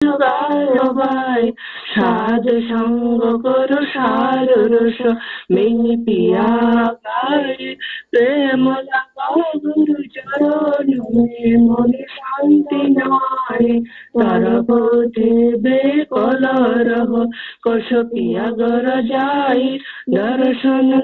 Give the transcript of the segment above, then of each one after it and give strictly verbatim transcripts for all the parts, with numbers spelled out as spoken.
jugayo bai, sadhu sangha koro saru roso mini piya bai, premo lago guru charan me moni shanti nai, tarapothe bekol roho, koso piya goro jai, darshan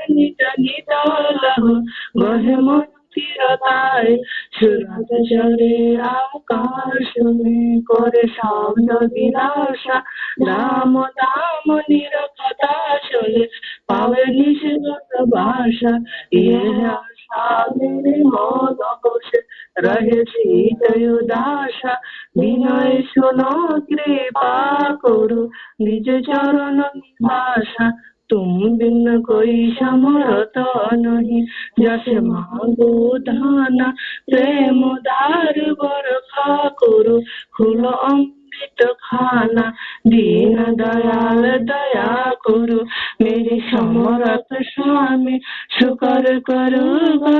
nita nita lago, gohe mon tirtai, surat chore akash me, kore shabdo bilasha, dam dam nirokota chole, pawe nishigata basha, ye asha mere mon koshe, rahe chit udasha, binoy suno kripa koro, nijo charan nibasha, tum bin koi samortho nahi, jaise mango dana, prem dhar barkha koro, khulo amrit khana, deen dayal daya koro, mere samrat swami, shukar koro ga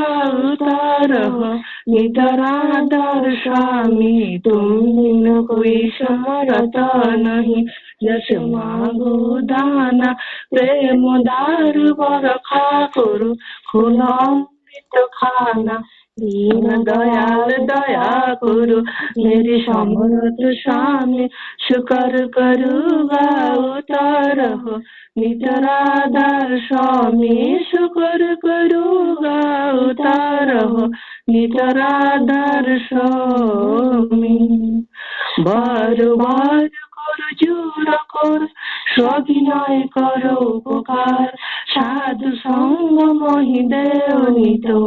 utar ho, nitaradar swami, tum bin koi samortho nahi, jaise mango dana, prem dhar barkha koro, khulo amrit khana, deen dayal daya koro, mere samrat swami, shukar koro ga utar ho, nitaradar swami, shukar koro ga utar ho, nitaradar swami. Bar bar koro jora koro, sobinoy koro upokar, sadhu sangha mohi deo nito,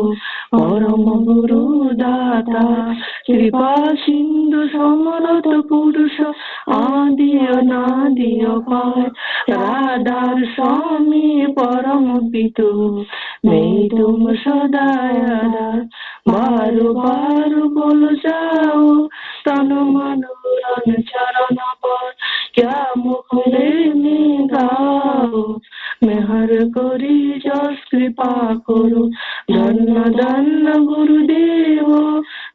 porom guru data, kripa sindhu samortho purusho, adi anadi apar, radhar swami porom pito, me tum sada adar, bar bar bol jao, tan man ran charan apar, kya mukh se main gao, mehar kori jas kripa koro, dhanna dhanna guru devo,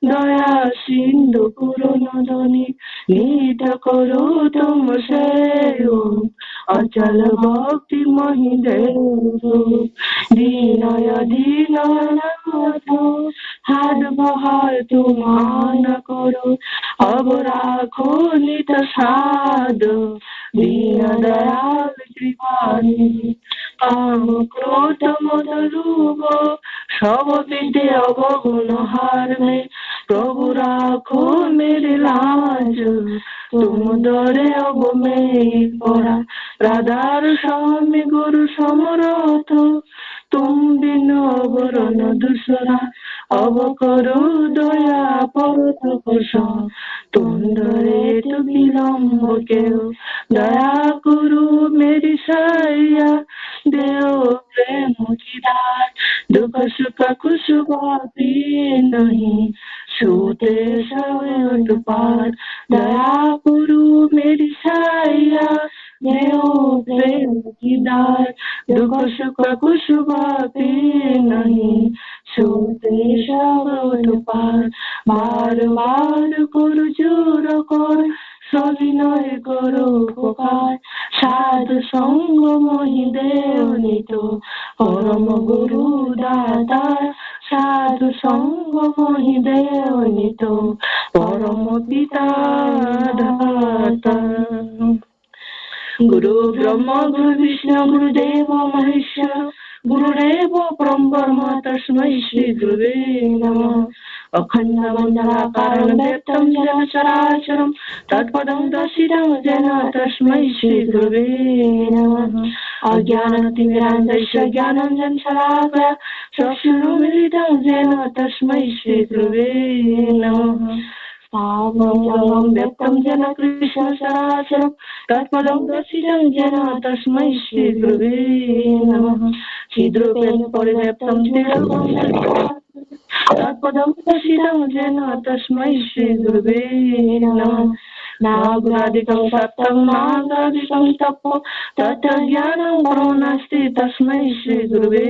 daya sindhu purana dhani, nita koro tum sevo, achal bhakti mohi deo, dinoy dino natho, had bahar tum ana koro, ab rakho nita sadhu, deen dayal kripa nidhi, kam krodh modh lobh, sob bidya avgun har mein, Prabhu rakho meri laj, tum dore ab main pora, radhar swami guru samortho, tum bin ab ran dusra, ab koro daya portho koso, tum dore tu bilamb keo, daya koro meri saiya, deo prem ki dar, dukh sukh kuch bhaapi nahi, sute sabe utpar, daya koro meri saiya, deo prem ki dar, dukh sukh kuch bhaapi nahi, sute sabe utpar, bar bar koro jora koro, sobinoy koro upokar, sadhu sangha mohi deo nito, porom guru data, sadhu sangha mohi deo nito, porom pita data. Guru Brahma, Guru Vishnu, Guru Deva Maheshwara, Guru Deva Param Brahma, Tasmai Shri Gurave Namaha. Akhandamandalakarabhyaptam jena characharam, tatpadam dasidam jena, tasmai Shri Gurave Namaha. Ajnanatimirandasya jnananjana shalakaya, chakshurunmilitam jena, tasmai Shri Gurave Namaha. Sahabyaptam jena krishnacharacharam, tatpadam dasidam jena, tasmai Shri Gurave Namaha. Chitrupena paribyaptam jena, tatpadam dasidam jena, tasmai Shri Gurave Namaha. Nagadikam saptam, nagadikam tapo, tatra jnanam param nasti, tasmai Shri Gurave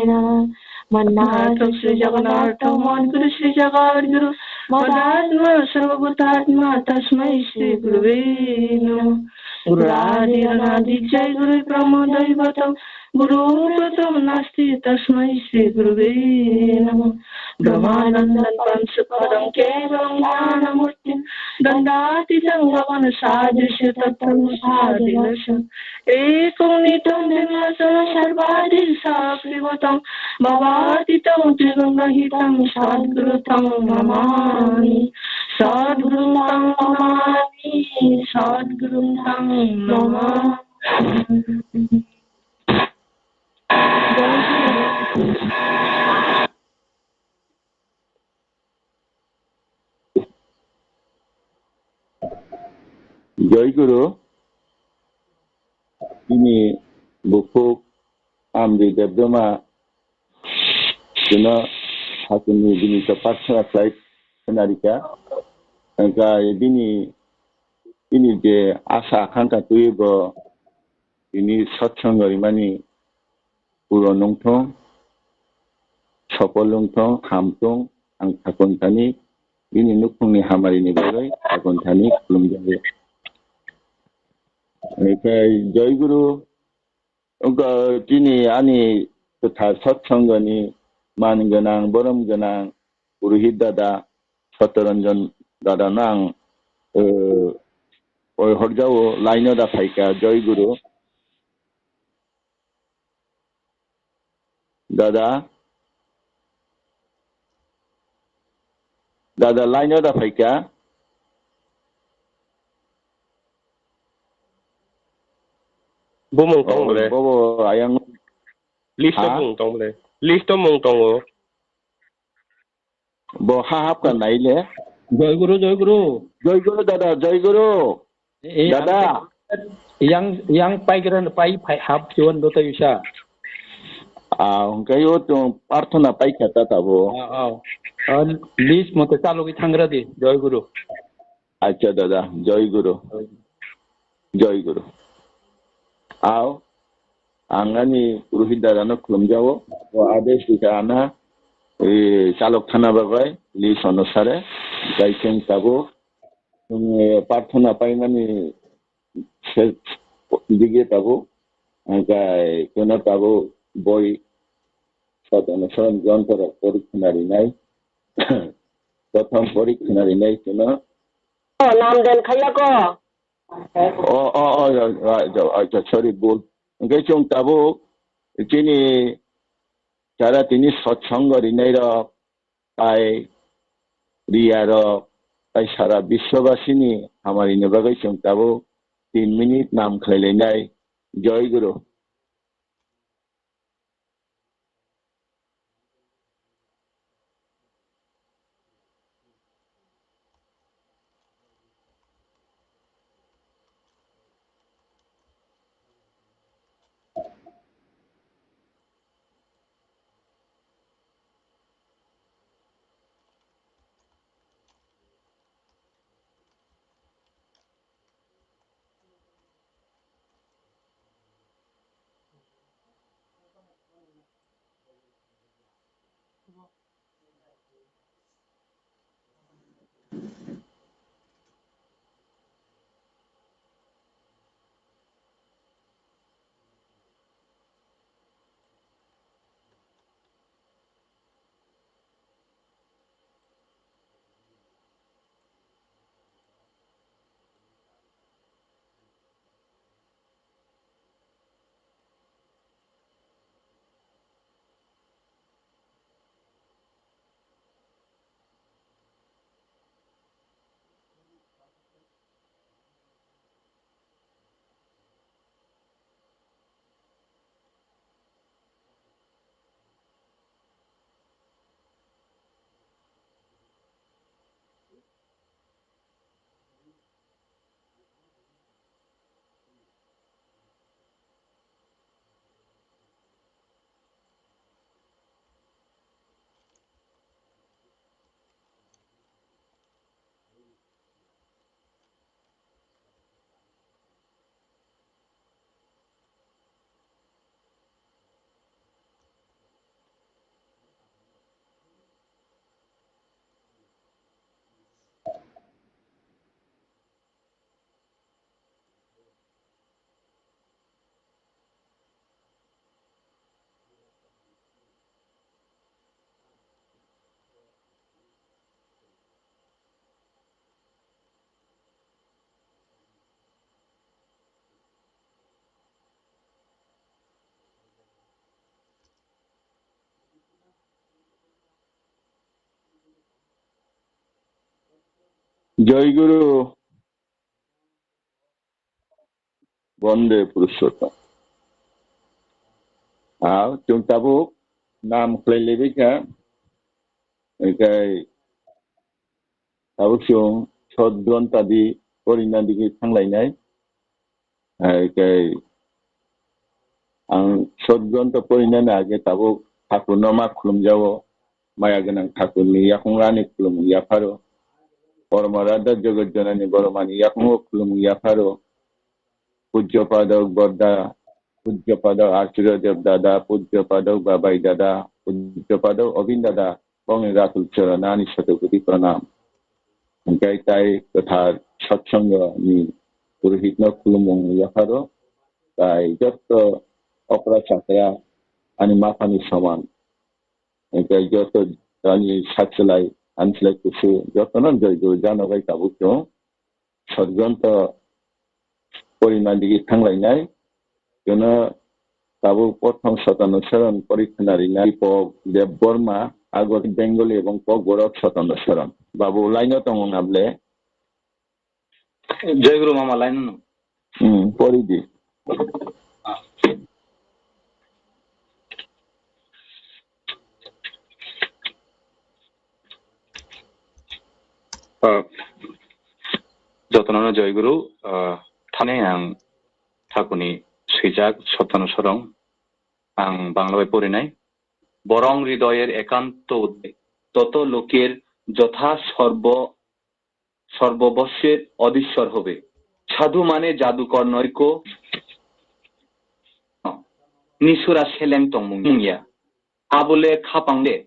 Namaha. Mannatham Sri Jagannatham, Manipuri Sri Jagadguru, Madatma Sarvabhutatma Tasmai Shri Gurave Namo. Guru Adi Anadi Jai Guru Brahma Daivatam Guru Pratam Nasti Tasmai Shri Gurave Namo. Brahmanandam Panchapadam Kevalam Jnanamurtim Dandatītam Gaganasādisha Tattvam Sadhikam Ekam nityam Vimalachanam Sarvadisha Krivatam Bhavātītam Triguṇahitam Sadguru taṃ namāmi. Sadguru taṃ namāmi. Sadguru taṃ namāmi. Jai Guru, bini bukhuk Amri Debbarma chwngno hakuni bini to prarthana khlai khwnarikha. Hwnkhe bini, bini je asa akhankha twiwi bo bini satsang rimani puro nungthung, sopol wngthung, hamthung, ang thakun thani bini nukhungni hamarini bagwi thakun thani khulumjago. Hwnkhe Jai Guru, wngkha chini ani kwthar satsangani man gwnang, borom gwnang, Purohit dada, Satoranjan dada no ang, eh, oi horjao, line o da phaikha, Jai Guru. Dada. Dada, line o da phaikha. Bumung tong Oh, bole. Bobo ayang. List o Ha? Bumung tong bole. List o mung tongo. Bo ha hapkha naile. Jai Guru, Jai Guru. Jai Guru dada, Jai Guru. E, e, Dada. Yang, yang paigra pai, pai hap chuan do ta yusa. Ah, hwnkhe o to prarthana paikha ta tabo. Ah, ah. Ah, list mote chalogi thangra di, Jai Guru. Acha dada, Jai Guru. Jai Guru. Ao, ang ani Purohit dada no khulumjao. O ades dikha ana, e, chalok thana bagwi, list onusare, jai chwng tabuk, chwng, e, prarthana paimani se, dige tabuk, angkai kono tabuk boi sat onusare jonto rok pori khwna rinai, prothom pori khwna rinai kono. O, nam den khaiya ko. O, o, o, o, o, o, sorry, bul. Hwnkhe chwng tabuk chini chara tini satsang rinai rok, tai riya rok, tai sara biswabasini hamarini bagwi chwng tabuk tin minute nam khlailainai. Jai Guru. Jai Guru, Bande Purushottam. Ah, chwng tabuk nam khlai lebekha, ekai tabuk chwng Sot Gronthadi porina digi thanglainai. Hai khe ang Sot Gronth porinani age tabuk Thakurno ma khulumjago, maya gwnang Thakurni yakung ani khulumung yapharo. Pormaradha Jagat Janani Bormani yakungo khulumung yapharo. Pujya Padok Borda, Pujya Padok Archurya Dev Dada, Pujya Padok Babai Dada, Pujya Padok Obin Dada, bongni ratul chorana ani sotokoti pranam. Hingkai tai kwthar satsangani purohitno khulumung yapharo, tai jotto okra chakra ani maphani soman. Hingkai jotto ani sakchalai, ani slai kusu, jottono joi joi jano bai tabuk chwng. Sot Gronth porinani digi thanglainai. Jono tabuk prothom Sotanasaran pori khwnarinai Dipok Debbarma, Agor Bengali ebong Kokborok Sotanasaran. Babu line o tongo nable? Jai Guru mama line o. Hmm, pori di. Ah, jotono Jai Guru, ah, thani ang Thakurni swijak Sotanasaran ang Bangla bai porinai. বরং হৃদয়ের একান্ত উদ্বেগ, তত লোকের যথা সর্ব সর্ববশের অধীশ্বর হবে। সাধু মানে জাদুকর নৈক, nisura seleng tongmung ya. Abole khapang de.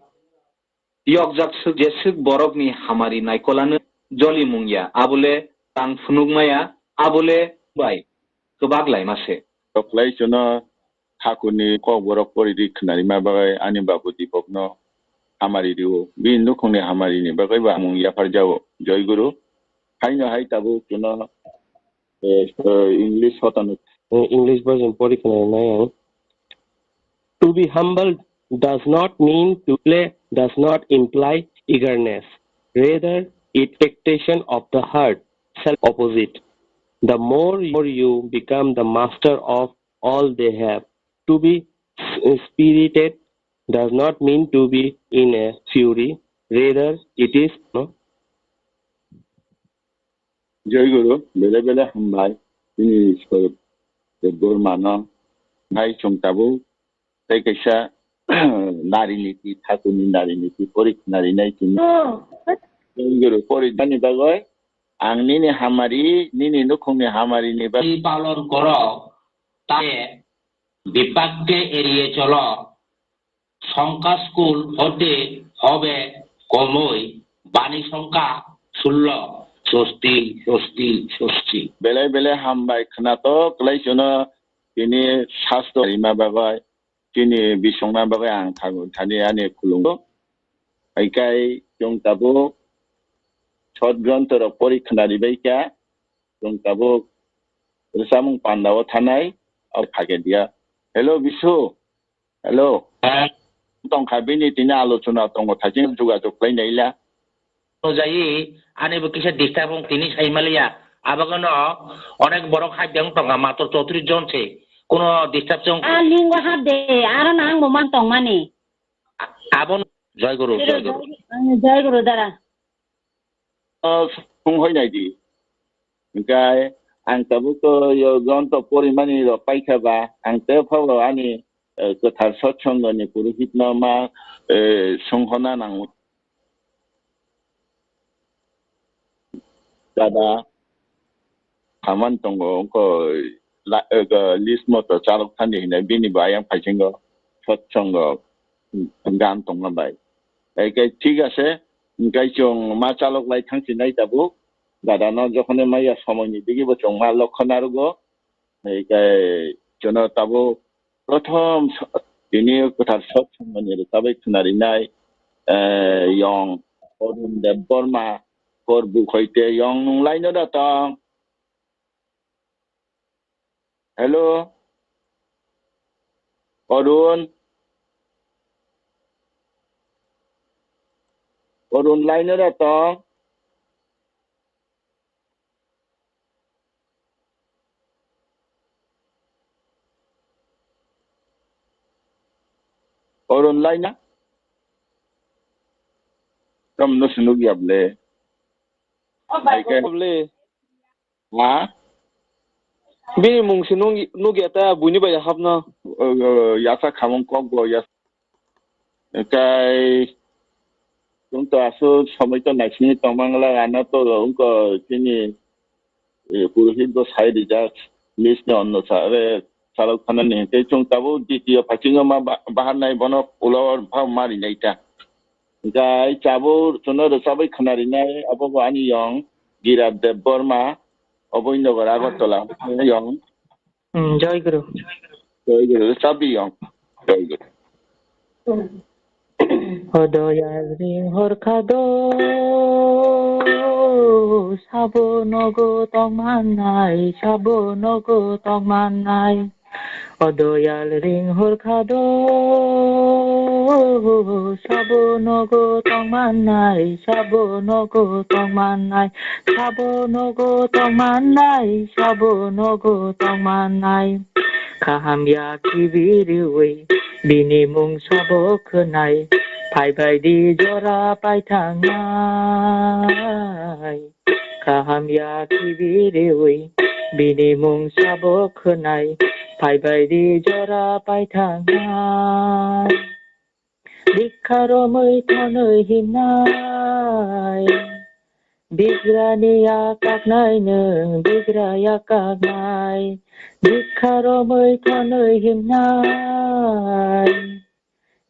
Yokjak swk je swk borokni hamari naikolano joli mung ya. Abole tang phunuk maya. Abole bai kwbak laima se. Toklai chwngno Thakurni Kokborok pori di khwnarima bagwi ani babu Dipokno hamari rio. Bini nukhungni hamarini bagwi bo amung yapharjao. Jai Guru. Haino hai tabuk chwngno, eh, eh, English hotano. Eh, English version pori khwnarina ang. To be humble does not mean to play, does not imply eagerness. Rather, it expectation of the heart, self opposite. The more you become the master of all they have. To be s-, spirited does not mean to be in a fury. Rather, it is, no? Jai Guru, bele bele hambai. Tini Sot Debbarmano nai chwng tabuk tei kaisa nari niti, Thakurni nari niti pori khwnarinai chwng. Oh. Jai Guru, pori dani bagwi ang nini hamari, nini nukhungni hamari ni bagwi. পালন করো, তাকে বিপাককে এড়িয়ে চলো। সংখ্যা স্কুল হতে হবে কমই, বাণী সংখ্যা ষোলো। স্বস্তি, স্বস্তি, স্বস্তি। Belai belai hambai khwnatok kwlai chwngno tini sasto rima bagwi, tini bisongna bagwi ang thago thani ani khulungo. Haikai chwng tabuk Sot Gronthorok pori khwnaribaikha, chwng tabuk rwchapmung pandao thanai, o phage dia. Hello, Bisu. Hello. Eh. Tongkha bini tini alochona tongo, thajin jogajog khlai naila. Jai, ani bo kisa disturb wng tini sai maliya. Abogono onek borok hai deng tongkha, matwr chowtrish jon se. Kono disturb se wng. A lingo hap de, aro na ang bo man tongmani. A-, abon Jai Guru, Jai Guru. Jai Guru dara. Sung hoi nai di. Hingkai ang tabuk to yo jon to porimani rok paikha ba, ang tei phabo ani, eh, kwthar sotsongoni purohitno ma, eh, sung hona nango. Dada, Haman tongo, wngkha la-, ego list moto chalok thani hinwi bini bo ayang phaisingo, sotsongo, gan tongma bai. Eke thik ase, hingkai chwng ma chalok lai thangsinai tabuk, dada no jokhonwi maya somoini digi bo chwng ma lokho narugo, eke chwngno tabuk prothom so-, tini kwthar sotsongoni rwchabwi khwnarinai, eh, yong Arun Debbarma, Kor bukhoi te yong nung laino da tong. Hello? Arun? Arun laino da tong? Oron laina. Kam no sinuk yable. Ai ke. Ble. Ha? Bini mung se nung, nugya ta buini bai hapno. O, o, yasa khamung kok bo yas. Kai tung to asu somoi to naisini tongmangla ano to ungko chini, eh, purohit bo sai rijak list ni onno sare salok thana ni. Tei chung tabuk D T O phakingo ma ba-, bahar nai bono ulo bha mari nai ta. Hingke ai chabur chuno rwchabwi khwnarinai, abo bo ani yong Girat Debbarma, Oboi Nagar, Agartala, yong. Hmm, Jai Guru. Jai Guru, rwchabwi yong. Jai Guru. O doyal ring hor khado, sabo nogo tongmannai, sabo nogo tongmannai. O doyal ring hor khado, sabo nogo tongmannai, sabo nogo tongmannai, sabo nogo tongmannai, sabo nogo tongmannai. Kaham ya kibiriwi, bini mung sabo khwnai, phaibai di jora paithangnai. Kaham ya kibiriwi, bini mung sabo khwnai, phaibai di jora paithangnai. Bikha romwi thonwi himnai, bigrani ya kaknai nwng, bigra ya kaknai. Bikha romwi thonwi himnai,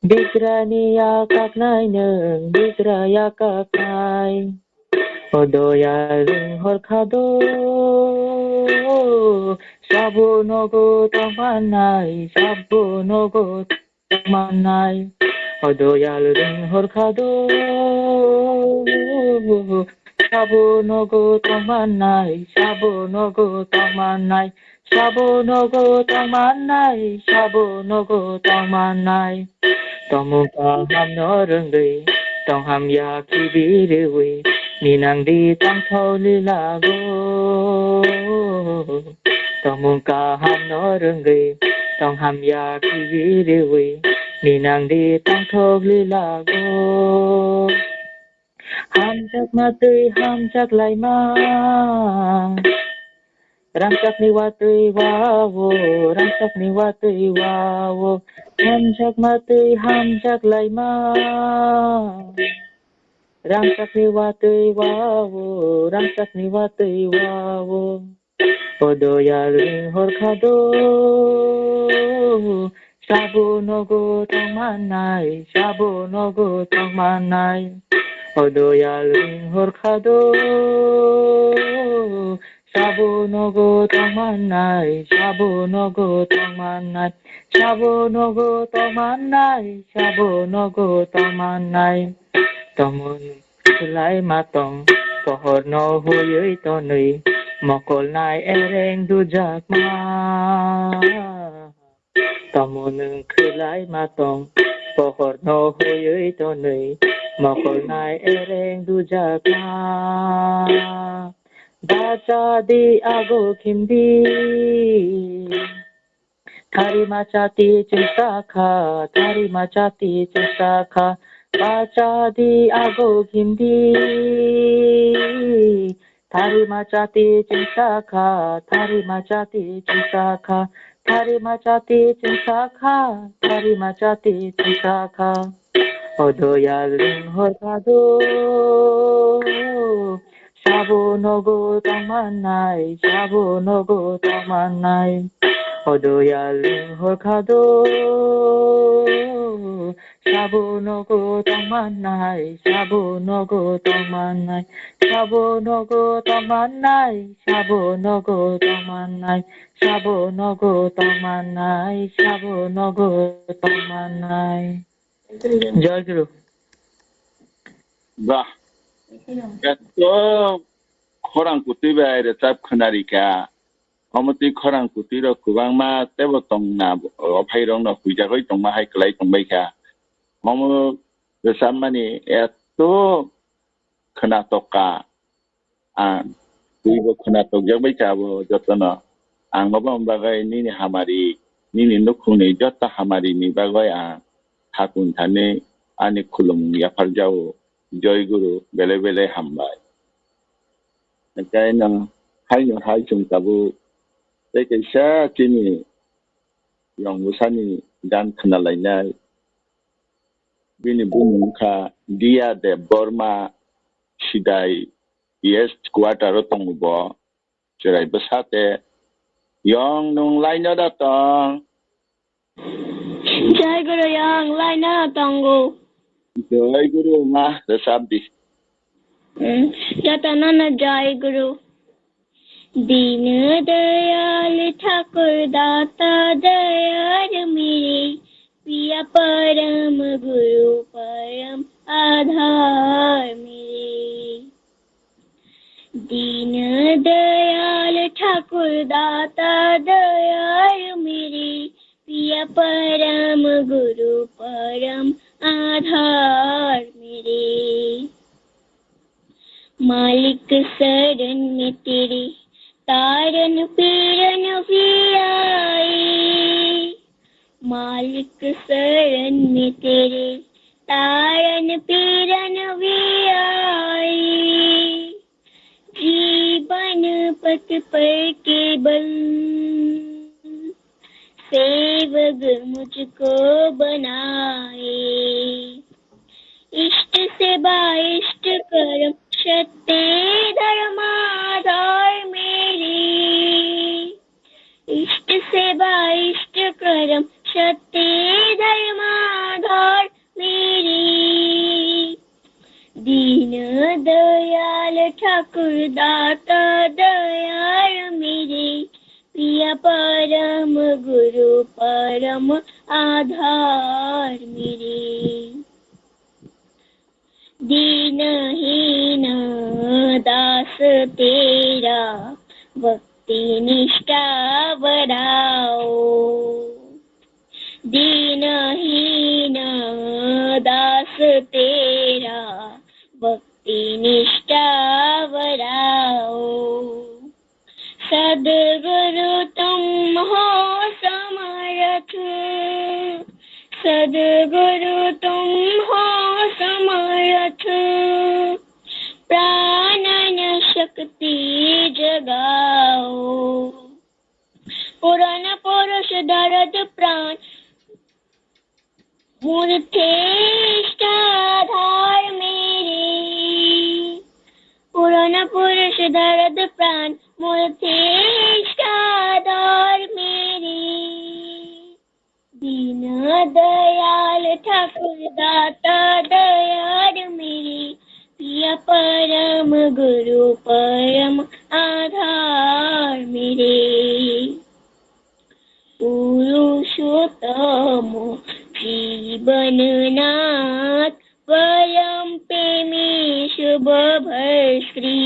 bigrani ya kaknai nwng, bigra ya kaknai. O doyal ring hor khado, sabo nogo tongmannai, sabo nogo tongmannai. O doyal ring hor khado, sabo nogo tongmannai, sabo nogo tongmannai. Sabo nogo tongmannai, sabo nogo tongmannai. Tomung kaham no rwngwi, tong hamya kibiriwi, minang di tongthok lilago. Tomung kaham no rwngwi, tong hamya kibiriwi, minang di tongthok lilago. Hamjakma twi hamjak laima. Rangchakni watwi wao, rangchakni watwi wao. Hamjakma twi hamjak laima. Rangchakni watwi wao, rangchakni watwi wao. O doyal ring hor khado, sabo nogo tongmannai, sabo nogo tongmannai. O doyal ring hor khado, sabo nogo tongmannai, sabo nogo tongmannai, sabo nogo tongmannai, sabo nogo tongmannai. Tomon khwlai ma tong, pohor no huyui tonwi, mokol nai ereng dujakma. Tomon khwlai ma tong, pohor no huyui tonwi, mokol nai ereng dujakma. Bacha di ago khimdi. Thari machati chwngsakha, thari machati chwngsakha, bacha di ago khimdi. Thari machati chwngsakha, thari machati chwngsakha, thari machati chwngsakha, thari machati chwngsakha. O doyal ring hor khado, sabo nogo tongmannai, sabo nogo tongmannai. O doyal ring hor khado, sabo nogo tongmannai, sabo nogo tongmannai, sabo nogo tongmannai, sabo nogo tongmannai, sabo nogo tongmannai, sabo nogo tongmannai. Jai Guru. Bah, eto khorang kutui bai rwchap khwnarikha. Omo twi khorang kutui rok kwbangma teibo tongna, o phairokno huijagwi tongma hai kwlai tongbaikha. Omo rwchapmani eto khwnatokha. Ang twibo khwnatokjak bai kha abo jotono. Ang obo bagwi nini hamari, nini nukhungni joto hamarini bagwi ang hakun thani ani khulumung yapharjao. Joy Guru, belai belai hambai. Hwnkhe no haino hai chwng tabuk tei kaisa chini yong bwsani gan khwnalainai. Bini bumung wngkha Diya Debbarma, Sidai East Quarter o tongo bo. Chwrai bwsa te, yong nwng laino da tong? Jai Guru, yong laino tongo. Jai Guru, ma rwchap di. Hmm, jotono no Jai Guru. Deendayal ठाकुर दाता दयाल मेरे, पिया परम गुरु परम आधार मेरे। दीनदयाल ठाकुर दाता दयाल मेरे, पिया परम गुरु परम आधार मेरे। मालिक शरण में तेरे तारन पीरन भी आए। मालिक शरण में तेरे तारन पीरन भी आए। जीवन पथ पर केवल सेवक मुझको बनाए। इष्ट सेवा इष्ट कर्म सत्य धर्माधार मेरे। इष्ट सेवा इष्ट कर्म सत्य धर्माधार मेरे। दीन दयाल ठाकुर दाता दयाल मेरे, पिया परम गुरु परम आधार मेरे। दीनहीन दास तेरा भक्ति निष्ठा बढ़ाओ। दीनहीन दास तेरा भक्ति निष्ठा बढ़ाओ। सदगुरु तुम हो समर्थ, सदगुरु तुम हो समर्थ, प्राणन शक्ति जगाओ। पूर्ण पुरुष दर्द प्राण मूर्ति इष्ट आधार मेरे। पूर्ण पुरुष दर्द प्राण मूर्ति इष्ट आधार मेरे। दीन दयाल ठाकुर दाता दयाल मेरे, पिया परम गुरु परम आधार मेरे। पुरुषोत्तम जीवननाथ परम प्रेमी शुभ भर श्री।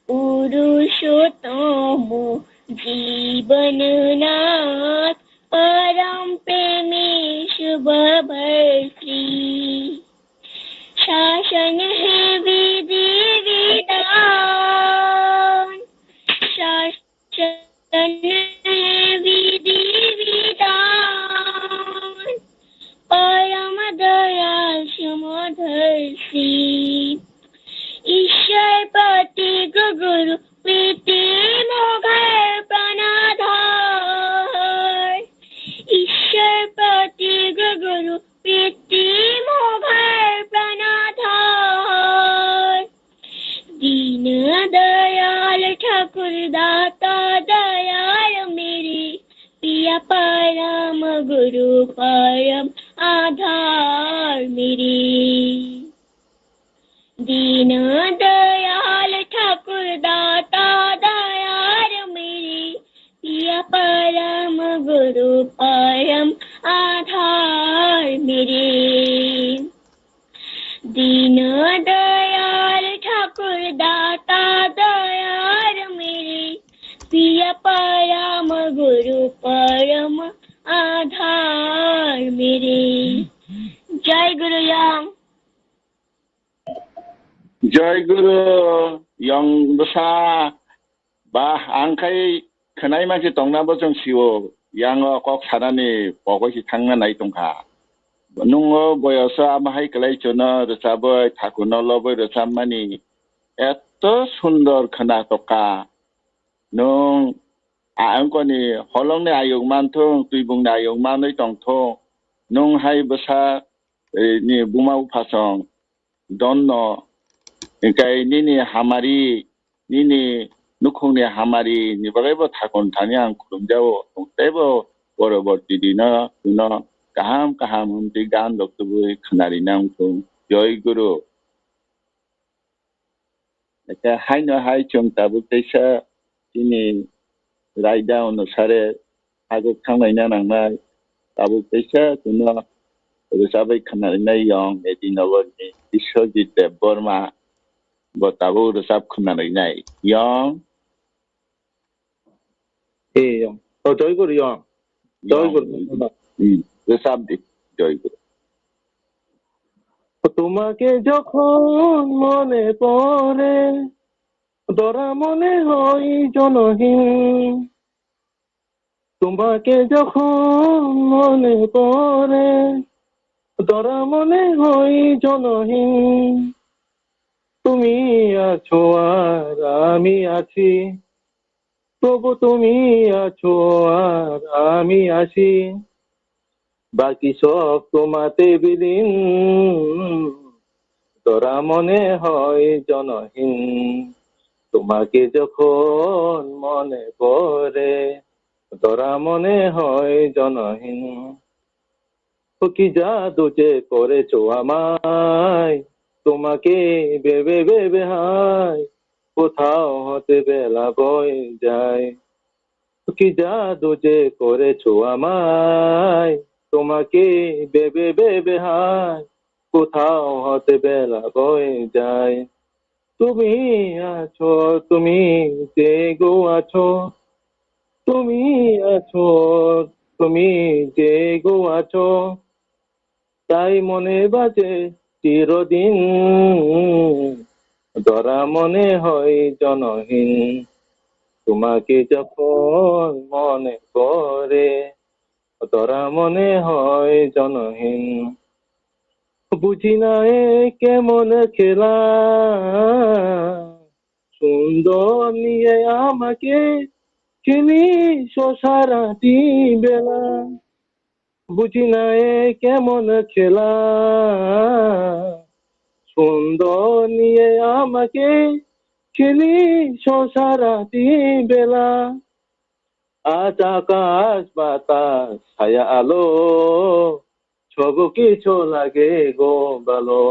पुरुषोत्तम जीवननाथ परम प्रेमी शुभ भर श्री। शासन है विधि विधान, शासन है विधि विधान, परम दयाल समदर्शी। ईश्वर प्रतीक गुरु प्रीति मोघर प्राणाधार। ईश्वर प्रतीक गुरु प्रीति मोघर प्राणाधार। दीन दयाल ठाकुर दाता दयाल मेरे, पिया परम गुरु परम आधार मेरे। दीन दयाल ठाकुर दाता दयाल मेरे, पिया परम गुरु परम आधार मेरे। दीन दयाल ठाकुर दाता दयाल मेरे, पिया परम गुरु परम आधार मेरे। जय गुरु यम। Jai Guru, yong bwsa. Ba, ang khai khwnai mankhe tongna bo chwng sio, yango kok sanani pogoi se thangna nai tongkha. Nungo boyoso amo hai kwlai chuno rwchabwi thakuno lobwi rwchapmani eto sundor khwnatok kha. Nwng a-, wngkoni holongni ayuk manthung, twibungni ayuk manwi tongthung, nwng hai bwsa, eh, ni buma buphasong donno, hwnkhe nini hamari, nini nukhungni hamari ni bagwi bo thakon thani ang khulumjago, teibo poroborti dino, dino kaham kaham hwnwi gan rok tubui khwnarina wngthung. Joi Guru. Eke haino hai chwng tabuk teisa chini raida onusare aguk thanglaina nangnai. Tabuk teisa chwngno rwchabwi khwnarinai yong Medinogorni Biswajit Debbarma bo tabuk rwchap khwnarinai yong. Ee, yong. O, Joi Guru, yong. Joi Guru. Hmm, rwchap di, Joi Guru. তোমাকে যখন মনে পড়ে, ধরা মনে হয় জনহীন। তোমাকে যখন মনে পড়ে, ধরা মনে হয় জনহীন। তুমি আছো আর আমি আছি, তবু তুমি আছো আর আমি আছি, বাকি সব তোমাতে বিলীন। ধরা মনে হয় জনহীন, তোমাকে যখন মনে পড়ে, ধরা মনে হয় জনহীন। ও কি জাদু যে করেছো আমায়, তোমাকে ভেবে ভেবে হায়, কোথাও হতে বেলা বয়ে যায়। ও কি জাদু যে করেছো আমায়, তোমাকে ভেবে ভেবে হায়, কোথাও হতে বেলা বয়ে যায়। তুমি আছো, তুমি যে গো আছো, তুমি আছো, তুমি যে গো আছো, তাই মনে বাজে চিরদিন। ধরা মনে হয় জনহীন, তোমাকে যখন মনে পড়ে, ধরা মনে হয় জনহীন। বুঝি না এ কেমন খেলা, সুন্দর নিয়ে আমাকে খেলিস সারাটি বেলা। বুঝি না এ কেমন খেলা, সুন্দর নিয়ে আমাকে খেলিস সারাটি বেলা। আজ আকাশ বাতাস ছায়া আলো, সব কিছু লাগে গো ভালো।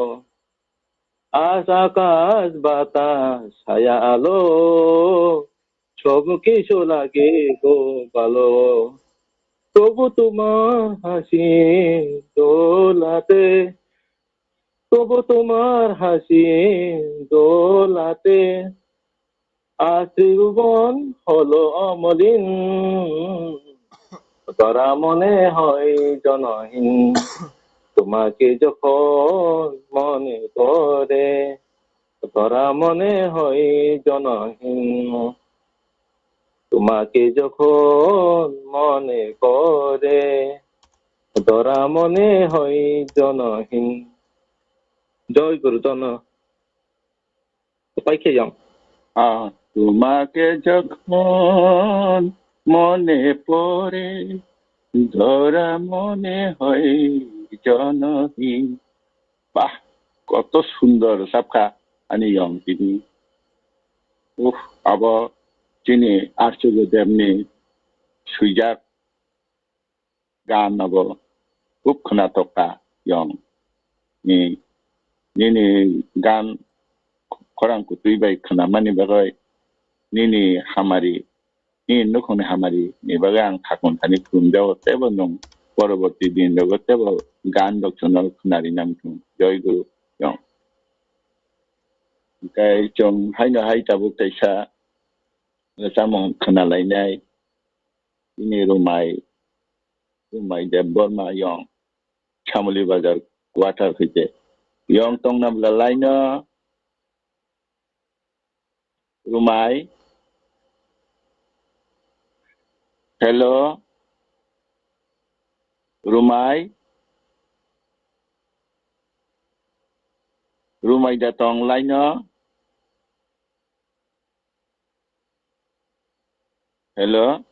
আজ আকাশ বাতাস ছায়া আলো, সব কিছু লাগে গো ভালো। তবু তোমার হাসি দোলাতে, তবু তোমার হাসি দোলাতে আজ ত্রিভুবন হলো অমলিন। ধরা মনে হয় জনহীন, তোমাকে যখন মনে পড়ে। ধরা মনে হয় জনহীন, তোমাকে যখন মনে পড়ে। ধরা মনে হয় জনহীন। জয় গুরু জন। Upai khe yong. Ah, তোমাকে যখন মনে পড়ে, ধরা মনে হয় জনহীন. Bah, koto sundor rwchapkha ani yong tini. Uh, abo chini Archibaldemni swijak gan abo hub khwnathok kha yong. Ni, nini gan khorang kwtwi bai khwnamani bagwi nini hamari, nini nukhungni hamari ni bagwi ang thakun thani khulumjago, teibo nwng poroborti din rogo teibo gan rok chwngno khwnari nang thung. Joi Guru yong. Hwnkhe chwng haino hai tabuk kaisa chamung khwnalainai. Ini Rumai, Rumai Debbarma yong, Samuli Bazar quarter hwite. Yong tongna bwla laino, Rumai. Hello. Rumai. Rumai da tong line o. Hello?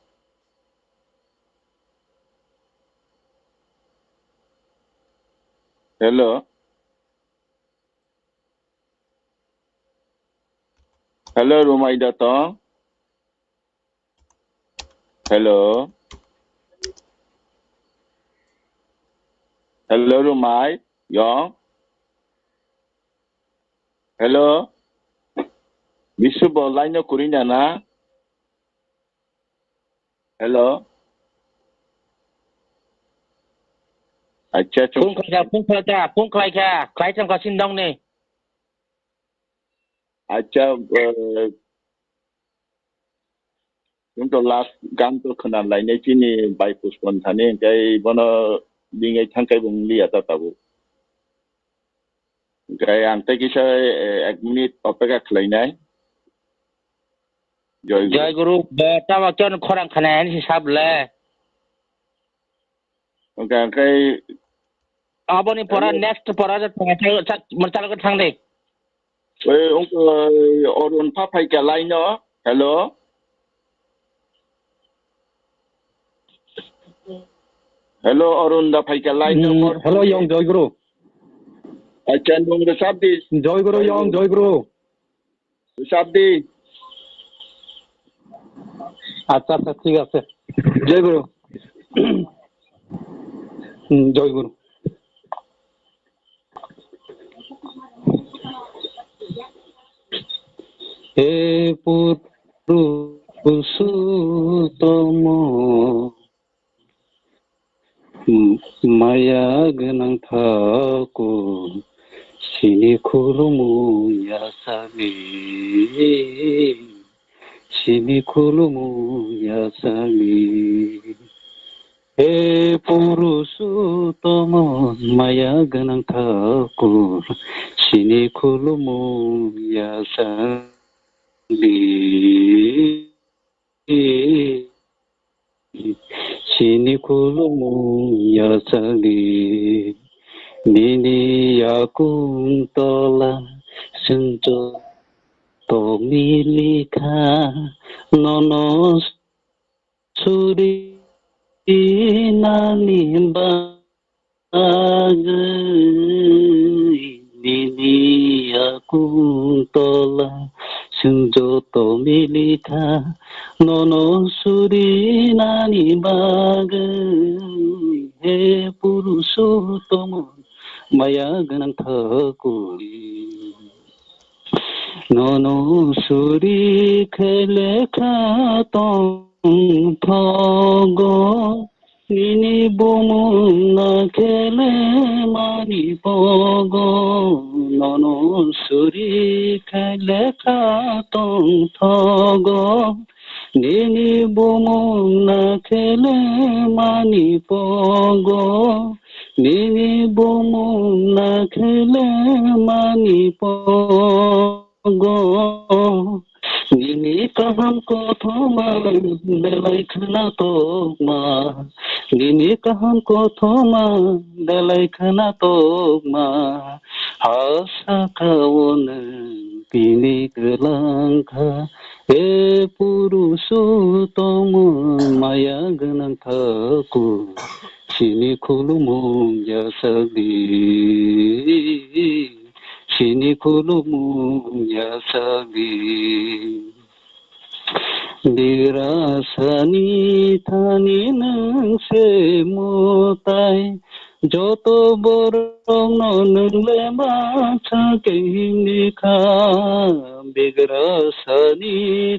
Hello? Hello, Rumai da tong? Hello? Hello, Rumai? Yong? Hello? Bisu bo line no kuri na na? Hello? Acha, chung. Phone khlai kha, phone khlai kha, phone khlai kha, khlai thang kha sin dong ni. Acha, eh, chung to last gan to khna lai nai chini bai puspon thani, kai bono bingai thang kai bung liya ta tabu. Hwnkhe ang tei kisa, eh, ek minute opeka khlainai. Joy Guru. Joy Guru, ba, tamo chon khorang khana ani si sab le. Hwnkhe ang khai Aboni pora, hello, next pora je thang, thang, thang, thang, thang de. Oi, ungko, Arun pha phaika line o. Hello. Hello, Arun da phaika line o. Hmm, hello, Yong Joy Guru. Acha, nung rwchap di. Joy Guru, Joy Yong Guru. Joy Guru. Rwchap di. Acha, acha, thik ache. Joy Guru. Hmm, Joy Guru. He Purushottama, maya gwnang Thakur, sini khulumung yachakdi, sini khulumung yachakdi. He Purushottama, maya gwnang Thakur, sini khulumung yachakdi. Chini khulumung yachakdi, nini yakung tola chwng joto milikha, nono suri nani ba bagwi nini yakung tola chwng joto milikha, nono suri nani bagwi, he Purushottama, maya gwnang Thakur. Nono suri khe lekha tong thogo, nini bumung na khe le mani pogo. Nono suri khe lekha tong thogo, nini bumung na khe le mani pogo. Nini bumung na khe le mani pogo. Nini kaham kothoma belai khna tokma. Nini kaham kothoma belai khna tokma. Ha saka o nwng tini kwlang kha. He Purushottama, maya gwnang Thakur, chini khulumung yachakdi, chini khulumung yachakdi. Bigrasani thani nwng se mwtai, joto borokno nwng le baksa khe himdi kha. Bigrasani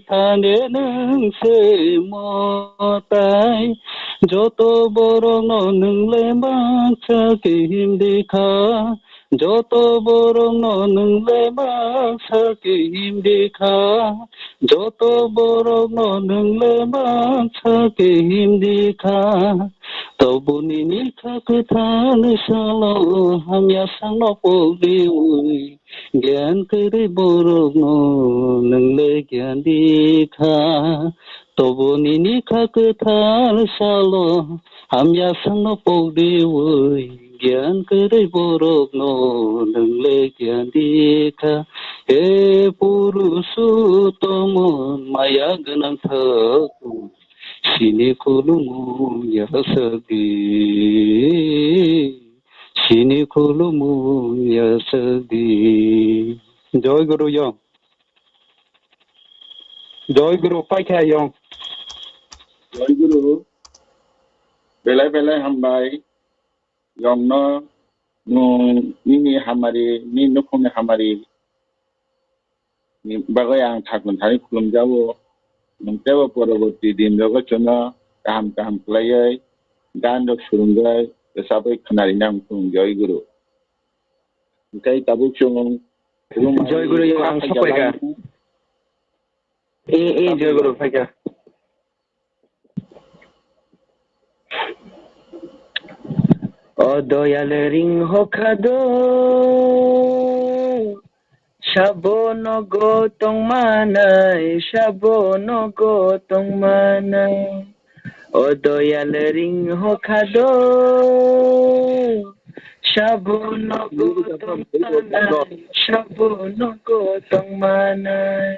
thani nwng se mwtai, joto borokno nwng le baksa khe himdi kha. Joto borokno nwng le baksa khe himdi kha. Joto borokno nwng le baksa khe himdi kha. Tobo nini kha kwthar salo hamya sakno pokriwi, gyan kwrwi borokno nwng le gyan di kha. Tobo nini kha kwthar salo hamya sakno pokriwi, Giyan kwrwi borokno nwng le giyan di kha. He Purusottom, maya gwnang thokno, sini khulumung yachak di, sini khulumung yachak di. Joy Guru Yong. Joy Guru, paikha Yong. Joy Guru, belai belai hambai. Yongno nwng nini hamari, nini nukhungni hamari ni bagwi ang thakun thani khulumjago. Nwng teibo poroborti din rogo chwngno kaham kaham khlaiwi gan rok swrwngwi rwchabwi khwnarina wng thung, Joy Guru. Hwnkhe tabuk chwng Joy Guru, ang sok paikha. Eh, eh, Joy Guru, paikha. O doyal ring hokha do, sabo nogo tongmanai, sabo nogo tongmanai. O doyal ring hokha do, sabo nogo tongmanai, sabo nogo tongmanai.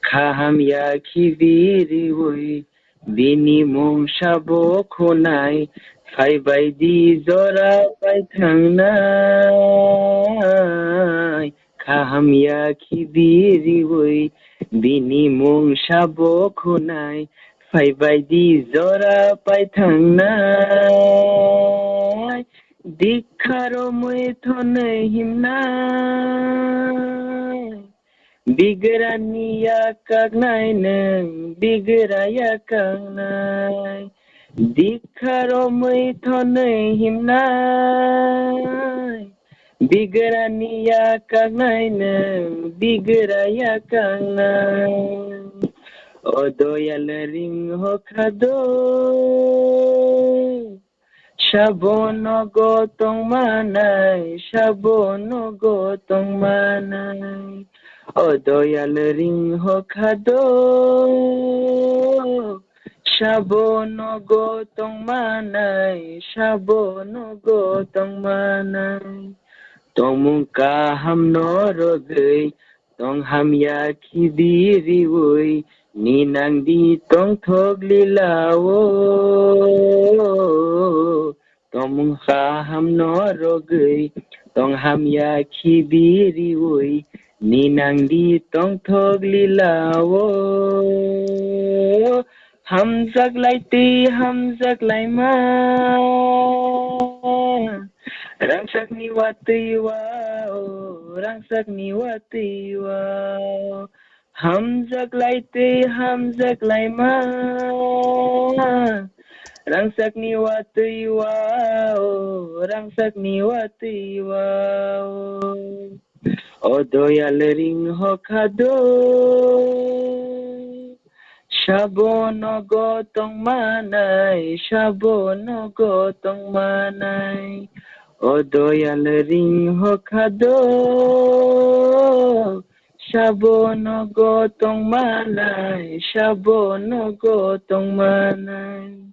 Kaham ya khibi riwi, bini mung sabo khunai, phaibai di jora paithangnai. Kaham ya khibi riwi, bini mung sabo khunai, phaibai di jora paithangnai. Dikha romwi thonwi himnai, bigrani yakaknai nwng, bigra yakaknai. Dikha romwi thonwi himnai, bigrani yakaknai nwng, bigra yakaknai. O doyal ring hokha do, sabo nogo tongmanai, sabo nogo tongmanai. O doyal ring hokha do, sabo nogo tongmanai, sabo nogo tongmanai. Tongmung kaham no rwgwi, tong hamya khibi riwi, ninang di tongthok lila o. Tongmung kaham no rwgwi, tong hamya khibi riwi, ninang di tongthok lila o. Hamjak lai twi hamjak lai ma, rangchak ni watwi wa o, rangchak ni watwi wa o. Hamjak lai twi hamjak lai ma, rangchak ni watwi wa o, rangchak ni watwi wa o. O doyal ring hokha do, sabo nogo tongmanai, sabo nogo tongmanai. O doyal ring hokha do, sabo nogo tongmanai, sabo nogo tongmanai.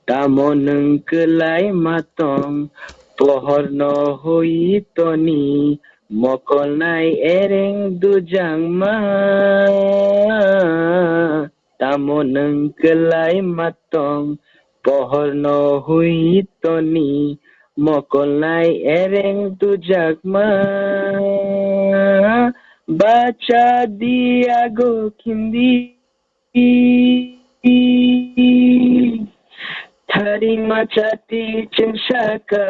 Tamo nwng kwlai ma tong, pohor no hui toni, mokol nai ereng dujak ma. Tamo nwng kwlai ma tong, pohor no hui toni, mokol nai ereng dujak ma. Bacha di ago khindi. Thari ma chati chwng saka,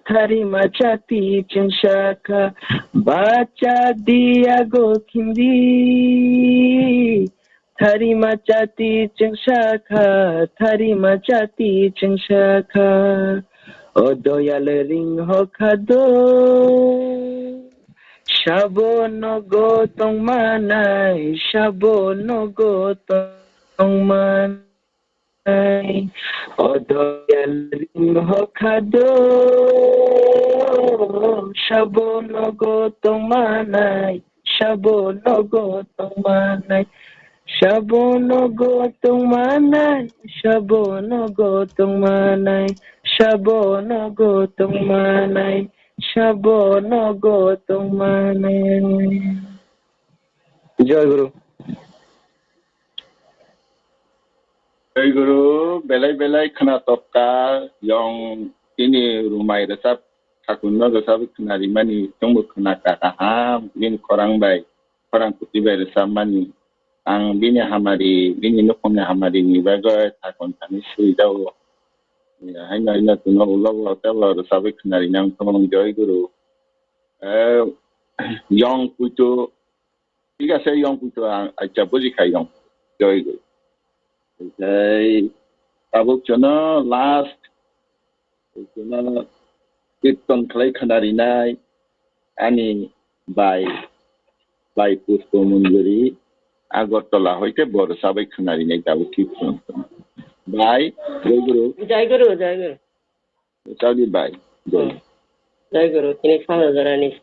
thari ma chati chwng saka, bacha di ago khindi. Thari ma chati chwng saka, thari ma chati chwng saka, o doyal ring hokha do. Sabo nogo tongmanai, sabo nogo tongmanai. O doyal ring hokha do, sabo nogo tongmanai, sabo nogo tongmanai. Sabo nogo tongmanai, sabo nogo tongmanai, Sabo nogo tongmanai, sabo nogo tongmanai. Joy Guru. Joy Guru, belai belai khna tokta, yong tini rumai rwchap, thakunno rwchap khna rimani chwngbo khna kha kaham, bini khorang bai, khorang kwtwi bai rwchapmani. Ang bini hamari, bini nukhungni hamari ni bagwi thakun thani swijao. Haino haino tuno ulo ulo tei ulo rwchapwi khna rinang thung Joy Guru. Eh, yong puitu, thik ase yong puitu ang acha buji khai yong. Joy Guru. Tei tabuk jono last, jono kirtan khlai khna rinai ani bai, bai Pushpa Manjari Agartala hoite bo rwchapwi khna rinai tabuk kirtan. Bai, Joy Guru. Joy Guru, Joy Guru. Chadi bai. Jai. Jai Guru, tini Salajorani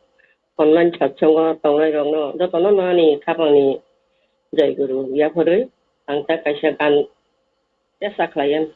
online satsongo tongnai rokno jotono no ani khapangni Jai Guru yapharwi ang ta kaisa gan tesa khlaiyan.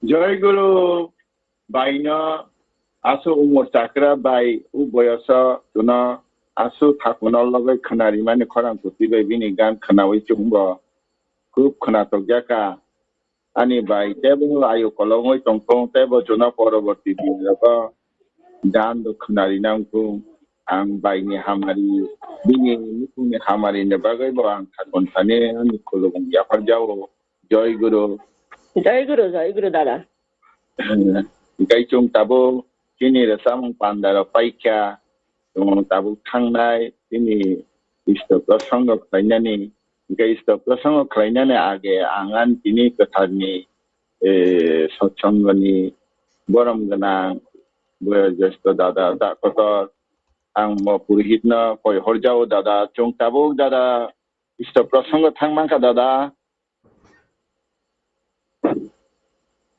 Joy Guru. Baino aswk umor chakra bai o boyoso chwngno aswk thakuno logwi khwnarimani khorang kwtwi bai bini gan khwnawi chwngbo khub khwnathokjaka. Ani bai teibo ayu kologwi tongthung, teibo chwngno poroborti dinrogo gan do khwnari nangthung. Ang baini hamari, bini nukhungni hamari ni bagwi bo ang thakun thani ani khulumung yapharjao. Joy Guru. Joy Guru, Joy Guru dada. Hwnkhe chwng tabuk chini rwchapmung pandaro paikha, chwng tabuk thangnai chini Isto prosongo khlainani, hwnkhe Isto prosongo khlainani age ang ani tini kwtharni, eh, sotsongoni borom gwnang, boyojesto dada, da kotor, ang mo purohitno koi horjao dada, chwng tabuk dada, Isto prosongo thang mankha dada.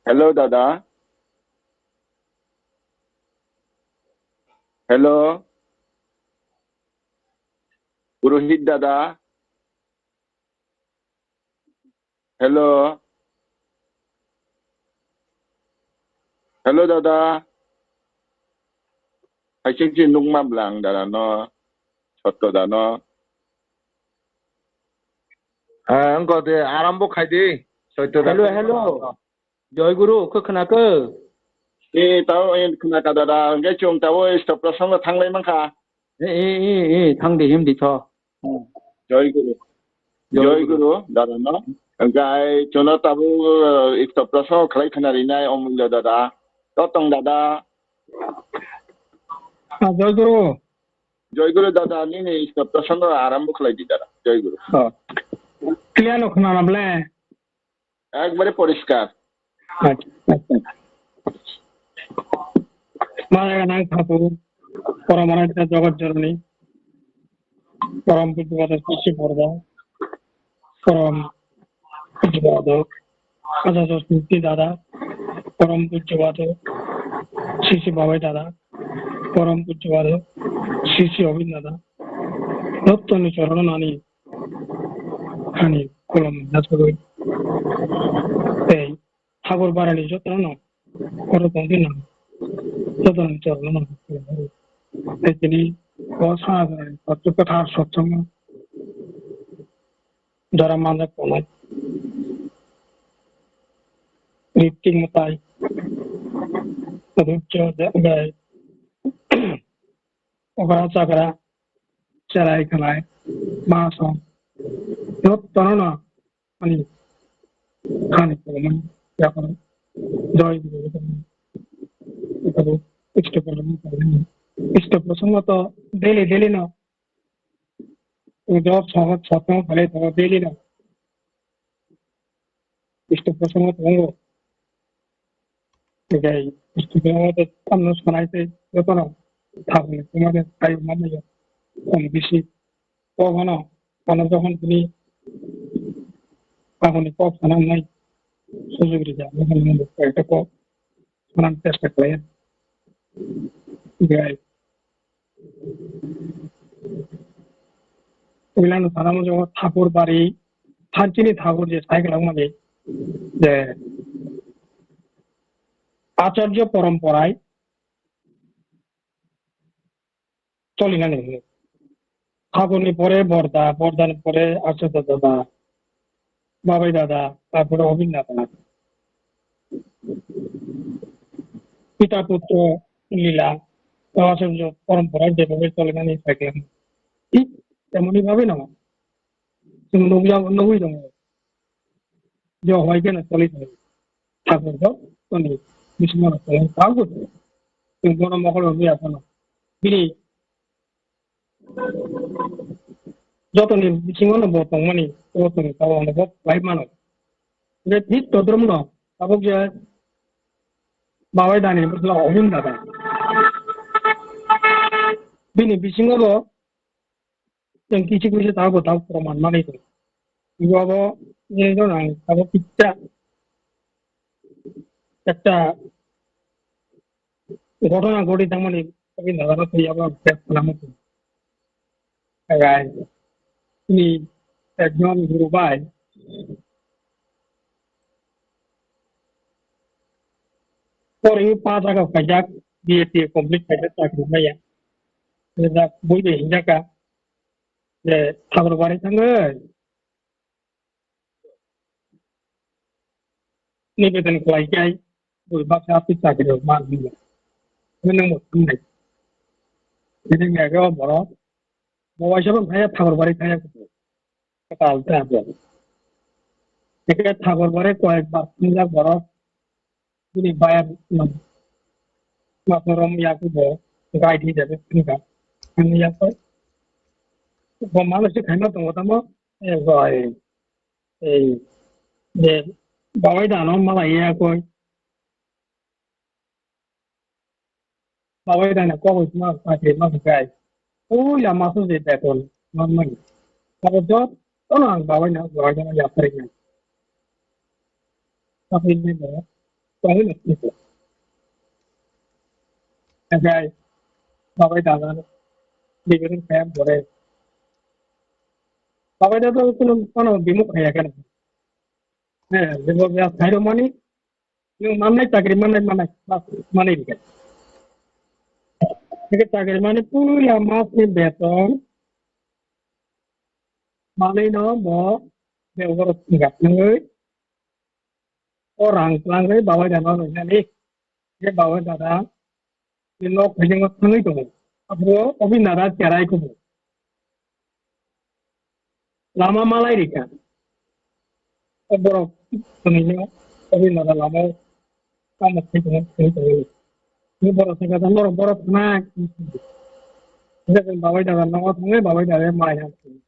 Hello dada. Hello. Purohit dada. Hello. Hello dada. Hai chwng chwng nukma bwla ang dada no, Sotto da no. Eh, wngkha de, arambo khai di. Sotto da. Hello, hello. Joy Guru, khe khna khe? Eh, tao, eh, khna kha dada. Hwnkhe chwng tao stop prosongo thanglai mankha. Eh, eh, eh, eh, thang di, him di tho. Joy Guru. Joy Joy Guru. Guru, dada no. Hwnkhe chwngno tabuk, eh, stop prosongo khlai khna rinai Omulya dada. Totong dada. Ah, Joy Guru. Joy Guru dada, nini stop prosongo arambo khlai di dada. Joy Guru. Oh. Clear no khna na ble? Ekbare poriskar. Acha, acha. Maya nang thapu, Paramananda Jagat Janani, Param Pujya Bado Sisi Borda, Param Pujya Bado Acha Sisi Dada, Param Pujya Bado Sisi Babai Dada, Param Pujya Bado Sisi Obin Dada, Dotto ni chorono nani Ani kolom nasogwi tei Thakur barani jotono oro tongwi nang jotono chorono nang. Tei tini o saha kotor kwthar sotsongo jora manjak tongnai. Ritik mwtai rukjo de ogra chagra cherai khlai ma song jotono no ani khani kolomani yakoro joy guru guru guru isto kolomani kolomani isto prosongo to daily daily no job sohot sotong khlai to daily no isto prosongo tongo. Tei student o tei tamno sanai tei jotono thaboni kwmani taibo manliya. Kok bisi kok hano, hano jokhon tini taboni kok sana wngnai sujug rijak, jokhon tini kok sana chesta khlaiya. Tei Puilano sana muchungo Thakur bari, thanchini Thakur je sai kwlangmani je Acharya poromporai cholinani hwnwi. Thakurni pore Borda, Bordani pore Acharya Dada, Babai Dada, tarpore Obin Dada. Pita putro lila, Acharya poromporai jebabe cholinani sai kwlangmani. Thik temoni bhabe no. Chwng nukya-, nugwi tongo. Je hoi kheno choli tongo. Thakur jottoni bisingo no tongo. Thakur. Chwng bono mokol rwya phano. Bini jotoni bisingo no bo tongmani, bo tongwi tabuk ano bo khlai mano. Je thik todrumno tabuk je Babai Dani bwsla Obin Dada. Bini bisingo bo Chwng kisu kisu tabuk tabuk proman manwi tongo. Ibo abo je jona tabuk kisa ekta ghotona ghoti tangmani bagwi nagano thwi abo face khlama tongo. Rai, chini ekjon guru bai Pori pa jaga khaijak, B A T complete khaijak, chakri maya. Rijak, bui de hinjaka, je Thakurbari thangwi nibedan khlai kai, bui baksa aphi chakri rok man hinjak. Nang bo thangnai. Bini mega borok, bo waisa bo thaya Thakurbari thaya. Kwtal ta bo. Eke Thakurbari koyek bar thangjak borok. Bini bayar no. Masorom yaku bo guide hisabe thangkha. Ani yaku bo mano se khaima tongo tamo. E goi. Ei. Je Babai Dano mala yakoi. Babai Dano kok sma sakri ma kai. Ui la maso je beton. Mamani. Abo jot. Ono ang Babai Dano, Babai Dano yapri nai. Tapi ini dah, tahu nak itu. Agai, Babai Dada, dibirin kaya boleh. Babai Dada itu kono bimuk kaya kan? Eh, bimuk ya, saya mana? Yung mana chakri mana, mana, mana ini kan? Hingke chakri mani puila masni beton manwino bo bebak oro singkha thangwi o rang twlangwi babai dano rwnani. Je babai dada je nok phaijak thangwi tongo. Aphuru obi nada cherai kubu. Lama malai rikha. O borok twnwi no obi nada lama o tamo khai tongo, khai tongo. Ni borok thangkha ta norok borok thangna. Hingke chwng babai dada nogo thangwi babai dada malai thangwi.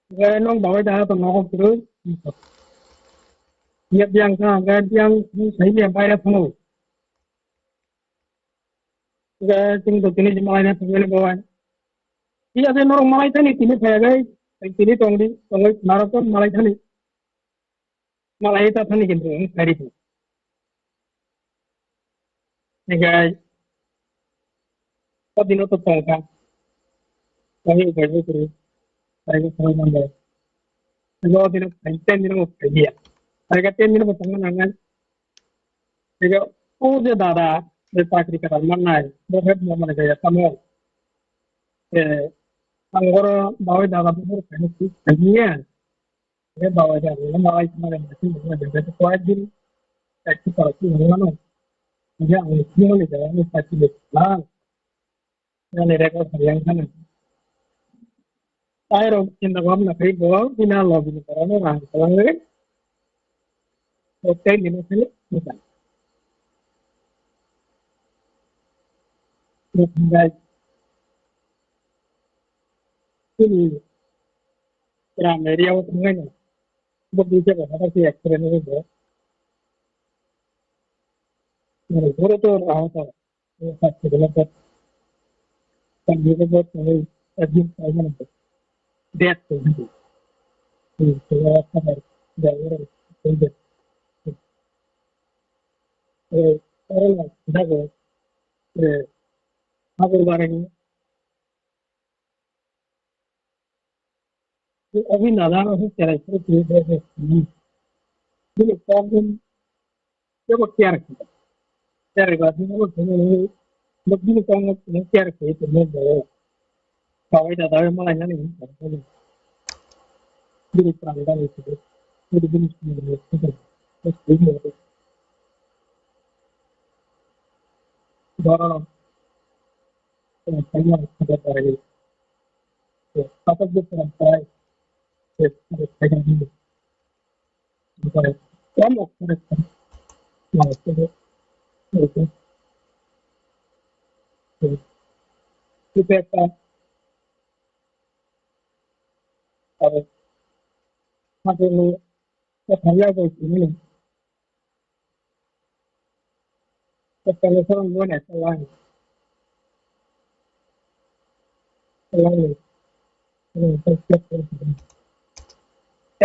Hingke nwng babai dada to nogo kwrwi. Ye biyang kha, hingke biyang sai le baire thango. Hingke chwng to tini je malai na thangwi le babai. Iya je norok malai thani tini phai gai, tini tong di, tongwi narok to malai thani. Malai ta thani kintu wng khairi tu. Hingke o dino to tongkha. Tongwi upai bo kwrwi. Phai bo khorok mangbo. Hingke o dino phai ten dino bo phai liya. Phai kha ten dino bo tongma nangnai. Hingke o je dada je chakri kwtal mannai, bo help no mani kaya tamo. Eh, ang oro babai dada bo phai khaini. Hingke babai dada no malai thangna machine no de de koi din. Chakri kwtal mano. Hingke ang ni thumani jaga ni chakri le lang. Yani record yang kana. Tairok chinta bhabna khai bo bina lobby ni borokno rang kwlangwi hotel ni mokhe ni muchang. Muchang bai chini gram area o thangwi no bo duita bo hotel se accident wngwi bo. Yani boro to raha ta. Obi nadano se cherai phuru tini bo se sini. Bini problem kebo care khe. Cherai ba bini bo sini ni, bo bini kong no tini care khe tini bo. Kawai da dawi malai nani hin kong kong. Bini pran da ni tini. Bini bini sini ni tini. Bo sini ni. Doro no. Kaya kaya kaya kaya. Apa je pran kaya.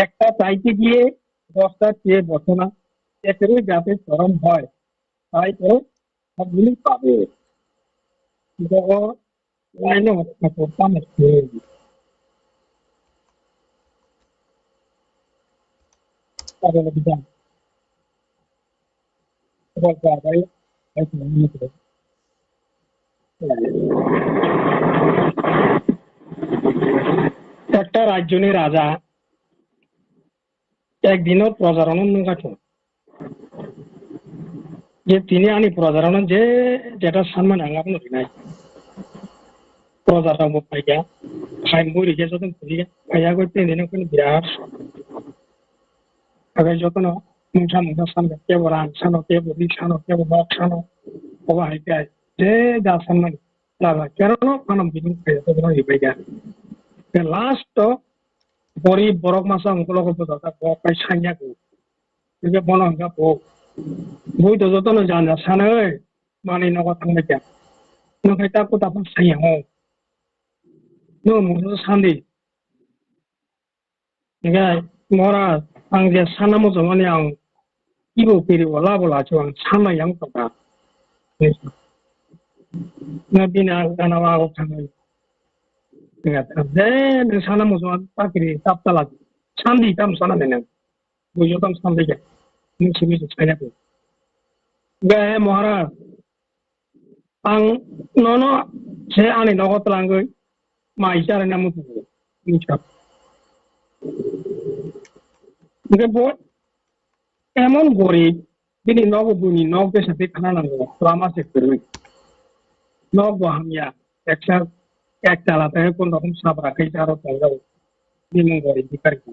একটা চাইতে গিয়ে দশটা চেয়ে বসো না, এতেও যাতে চরম হয়, তাই করো সবগুলি পাবে। জগৎ লাইনে হত্যা করতাম একটু। একটা রাজ্যনি রাজা একদিনও প্রজারণ নগাটো যে তিনি আনি প্রজারণ যে যেটা সম্মান আঙাপ নই নাই প্রজারণ পাইয়া খাই মুড়ি গেছে তো পুড়িয়া খাইয়া গই তিন দিন কোনো বিরাট আগে যত না মুঠা মুঠা সামনে কেবল রান সানো কেবল রি সানো কেবল মগ সানো ওবা হাইতে যে যা সম্মান Lama kerano ano bini kaya to bono ibai ya. The last to bori borok masa ungkolo ko bodo ta bo kai sanya ko. Ibe bono hingka bo. Bui to joto no janja sanai mani nogo thangbai kya. No khai ta ko ta pa sanya ho. No mo sandi. Hingke mora ang je sana muchungmani ang ibo kiri bo labo lacho ang sana yang tongka. Na bini ang gana wa o thangwi. Hingke je nang sana muchungma pakiri tap tala sandi tam sana nang. Bujo tam sandi ke. Nung simi se chaya ko. Hingke he Maharaj. Ang nono se ani nogo twlangwi mai charwna muchungo. Hwnkhe bo emon gorib, bini nogo buini nok besa twi khna nango, lama se kwrwi. Nok bo hamya, eksa, ek tala tei kun rokom sabra khe jaro tongjao. Bini mung gorib bikar khe.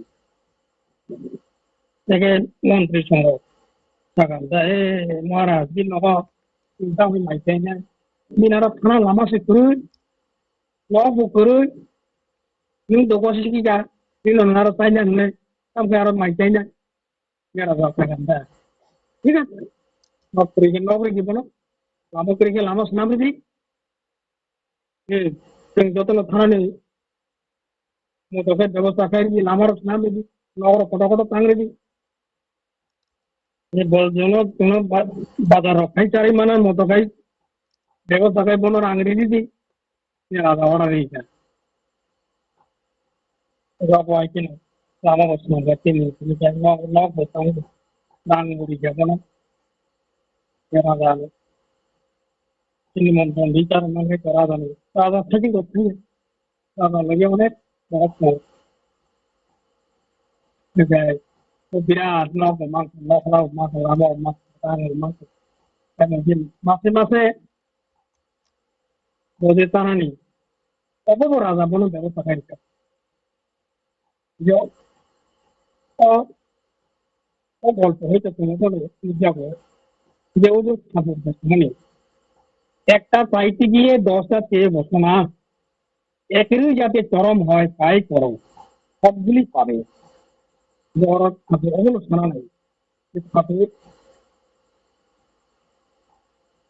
Eke montri songo. Sagan da, "E, Maharaj, bini nogo twi mai chaina. Bini aro khna lama se kwrwi." Nok bo kwrwi, nwng dogo sigi ga, bini no naro chaina hwnwi, tamo khe aro mai chaina, mera rok kha ganda. Thik ase? Nok kwrwi khe nok rigi bono, lama kwrwi khe lama swnam ridi. Hmm, chwng jotono thanani moto khe bebosta khai ridi, lama rok swnam ridi, nok rok kotor kotor tang ridi. Ni bol jono, jono ba-, bazar rok khai charwi mana moto khai bebosta khai bono rang ridi di. Ni raja ora ri kha. Rok wai kino lama bo swnam kha tini, tini khe nok, nok bo tang rang bo ri kha bono. Ni raja ni. Tini mon ton di char man khe raja ni. Raja thaki ko thani. Raja lagi onek borok tongo. Oke, o birat nok bo mang, nok rok mang, lama bo mang, tang bo mang. Tamo din mase mase bode tanani. Obo bo raja bono bebosta khai rikha. Jo, o, o golpo hoito tongo bono jago. Je o bo tabuk bosmani. Ekta chaite giye dosta cheye bosona. একেরই যাতে চরম হয়, তাই করো, সবগুলি পাবে। Borok tabuk obono sana nai. Tabuk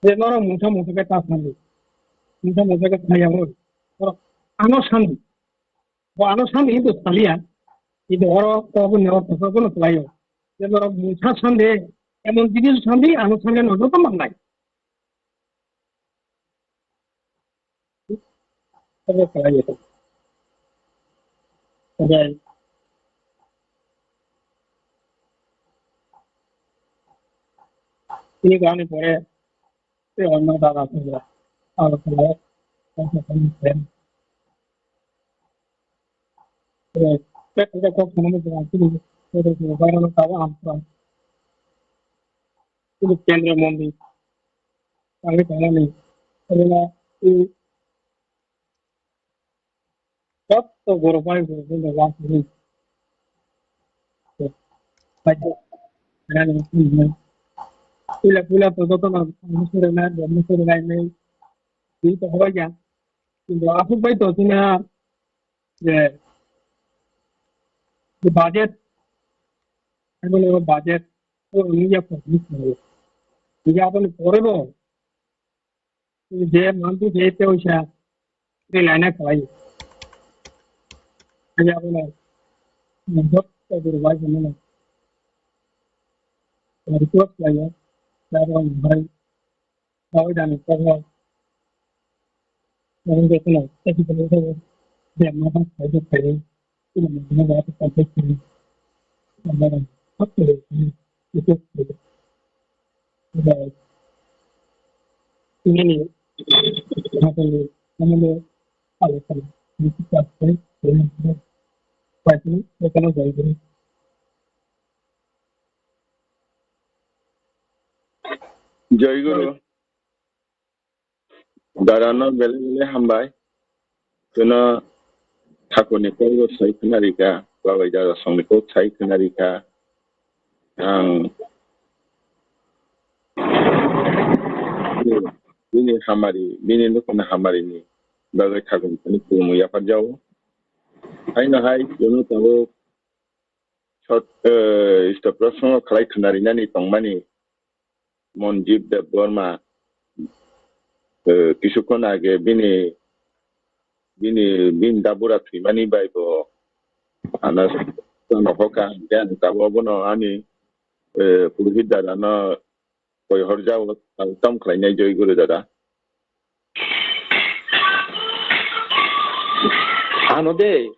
je norok mungsa mungsa khe ta sandi. Mungsa mungsa khe thaya oi. Borok ano sandi. Bo ano sandi hintu saliya. Hintu oro obo ni ortho obono kwlaio. Je norok mungsa sandi, emon jinis sandi, ano sandi no joto mangnai. Obo kwlaiwi tong. Oke. Ini kami pore, eh, ono dada sendiri. Alo sendiri. Oke, kami friend. Eh, kita kok sama dengan sini. Kita juga barang tahu ampun. Ini Kendra Mondi. Kami kami ni. Karena ini Joto borok bai borok bai last week. Bai khe, ani, pila, pila to joto no musuri nai, musuri nai nai, twi to hobai ya. Kintu aswk bai to chini je, je budget, ani budget, o ni ya ko ni ko. Ya ko ni pore bo. Je mantu je te oisa, te laina khlai. Aya bono, joto guru bai bono, request khlai, ya bono bai, bai dan ko, bai de kono, te ki bono, de ma ba khai de khai. Jai Guru. Dada no belai belai hambai. Chwngno thakurni kokno sai khna rikha, babai dada songni kok sai khna rikha. Ang bini hamari, bini nukhungni hamarini bagwi thakurni khulumung yapharjao. Haino hai chwngno tabuk sot, eh, ista proshno khlai khna rinani tongmani Monjit Debbarma, eh, kisukon age bini, bini, bini dabura thwimani bai bo ano tongno hoka, hwnkhe ang tabuk bono ani, eh, purohit dada no koi horjao, ang tam khlainai Jai Guru dada. Ano de.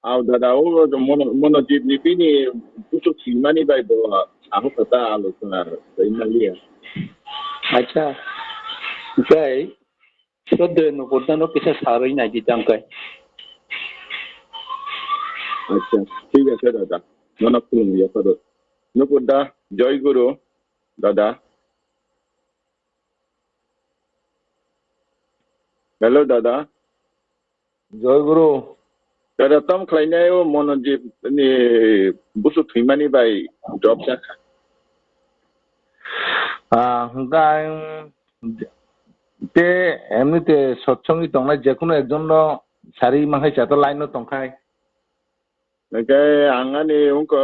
Aw dada, o mono, mono jibni bini buchuk sinmani bai bo, aho kata alochona bai maliya. Acha. Tei sode nupurdano kisa sarwi naidi tangkai. Acha, thik ase dada. Nono khulumwi yapharo. Nupurda, Joy Guru, dada. Hello, dada. Joy Guru. Dada, tom khlainai o Monojit ni busu thwimani bai drop jakha. Ah, hwnkhe ang te emni te sotsongi tongnai jekunu ekjon no sari mankhai chato line no tongkhai. Hwnkhe ang ani wngkha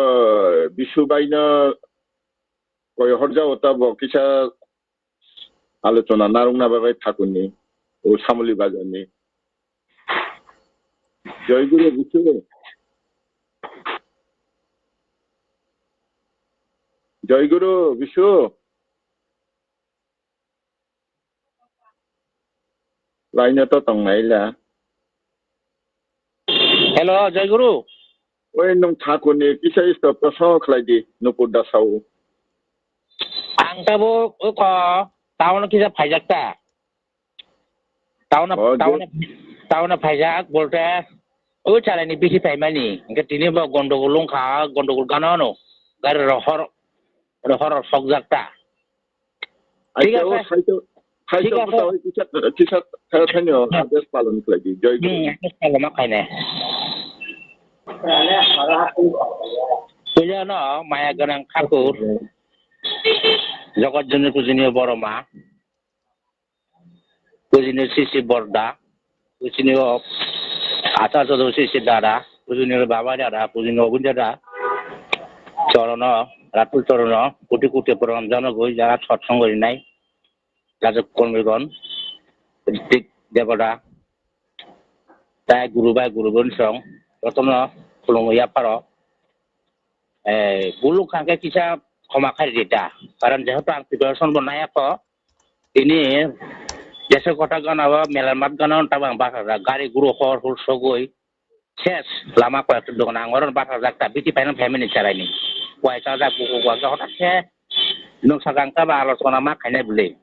Bisu bai no koi horjao tabo kisa alochona narwkna bagwi Thakurni o Samoli bazarni. Joy Guru Bisu. Joy Guru Bisu. Laina to tong naila. Hello, Joy Guru. Oi, nwng Thakurni kisa stop to so khlai di, Nupur da sao. Ang tabuk uko town kisa phaijak ta. Town, oh, town, town phaijak bolte o chalani bisi phaimani. Hingke tini bo gondogol wngkha, gondogol gano ano. Gari rohor, rohor sokjak ta. Thik ase, o ase. Saito, saito thik ase. Bwtao kisa, kisa tha-, thaino adesh palon khlai di. Joy Guru. Hmm, adesh palon ma khaine. Puja no maya gwnang Thakur. Jogot joni pujini boroma. Pujini sisi borda. Pujini o ata sodo sisi dada. Pujini o baba dada. Pujini o bunda dada. Chorono, Ratul chorono, kuti kuti program jano goi jara sotsong gori nai. Rajak Kormigon, Ritwik Debada, tai Guru bai Guru Bonsong, jotono khulumwi yapharo. Eh, buluk hwnkhe kisa khoma khairidi da. Karon jehetu ang preparation bo naiya kho, tini jesa kotha gana o mela mat gana o tabang bakha da. Gari guru hor hur sogwi, ses, lama koyekta dogan ang oro bathajak ta, biti painang family charaini. Kuai chajak buku kuai hotak khe nwng sakang ta ba alochona ma khainai bwlwi.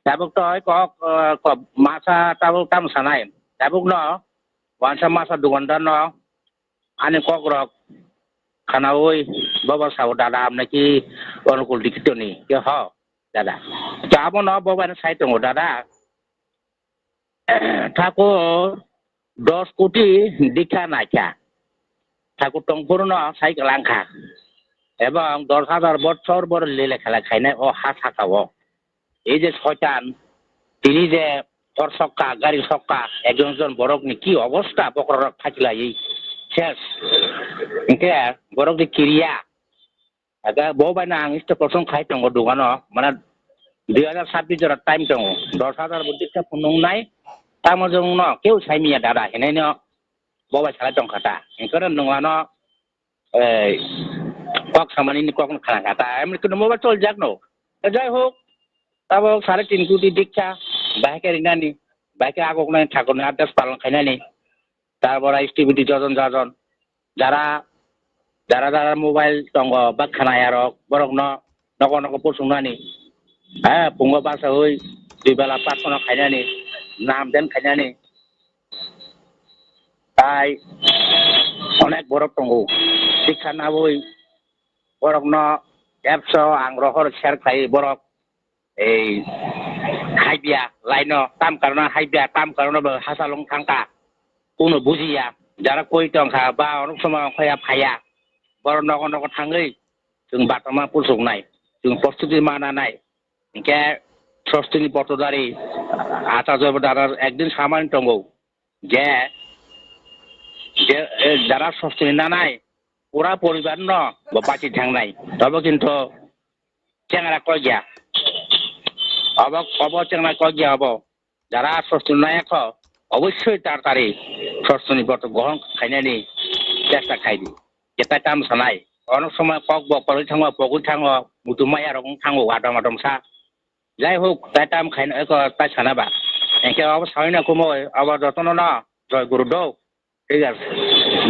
Tabuk to oi kok, eh, kok masa tabuk tamo sanai. Tabuk no wansa masa dukandar no ani kok rok khanaui bobo sao dada amna ki onukul dikitoni ke ho dada. To abo no bobo ani sai tongo dada. Thakur dos koti dikha naikha. Thakur tongphuru no sai kwlangkha. Ebong dos hajar bochor bor lila khela khainai o ha saka o. Ei je soitan, tini je hor sokka, gari sokka, ekjon jon borok ni ki obosta bokrok rok thakilai ses. Hingke borok ni kiriya. Aga bo bai no ang iste kosong khai tongo dogano, mana dui hajar sabbish jora time tongo, dos hajar bo dikta phunung nai, tamo jong no keu sai miya dada hinai no bo bai salai tong kha ta, hingke no nwng ano, eh, kok samani ni kok no khana kha ta, emni kuno mobile chol jak no, jai hok, tabo sare tin koti dikta, bahai khe rinani, bahai khe agok nani thakur ni adas palon khainani. Tar pore activity jojon jojon. Jara, jara, jara mobile tongo, ba khnaya rok, borok no nogo nogo pusungnani. Ha, pungo basa oi, dui bela pasono khainani, nam den khainani. Tai onek borok tongo. Dikha naboi borok no apps o ang rohor share khlai borok. Ei, haibiya, laino, tam karona haibiya, tam karona bo hasalong thangkha. Kuno bujiya, jara koi tongkha, ba onok somo ongkha ya phaya. Boro nogo nogo thangwi, chwng batama puchuknai, chwng prostuti mananai. Hinkhe sostini botodari, acha jobo dara ekdin samani tongo. Je, je, eh, jara sostini nanai, pura poribar no bo bachi thangnai. Tobo kinto chengra kok ya. Obo, obo chengra kok ya obo. Jara sostini naya kho, obossoi tartari sostini boto gohon khainani chesta khaidi. Jetai tam sanai. Ono somoi kok bo koloi thango, pogwi thango, mutu maya rok wng thango, adom adom sa. Jai hok, tai tam khaina eko tai sana ba. Engke abo sawi na kumo, abo jotono no joy guru do. Thik ase.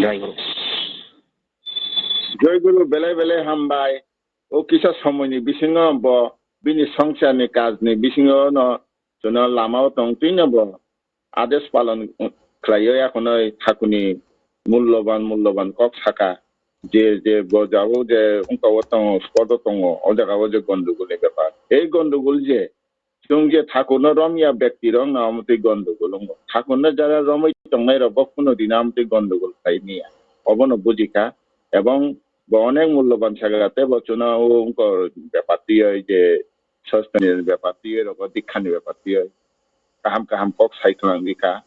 Joy guru. Joy guru belai belai hambai. O kisa somoini bisingo bo bini songsarni kajni bisingo no chwngno lama o tong twino bo ades palon khlaiwi akhonoi thakurni mulloban mulloban kok saka, je je bo jagao je wngkao tongo, spot o tongo, o jagao je gondogol ni bepar. Ei gondogol je chwng je thakurno romya bekti rokno amotwi gondogol wngo. Thakurno jara romwi tongnai rok bo kuno dino amotwi gondogol khlai manya. Obono bujikha, ebong bo onek mulloban sagra tei bo chwngno o wngkor bepar twiwi je sostani bepar twiwi rogo, dikhani bepar twiwi kaham kaham kok sai khwlangwi kha.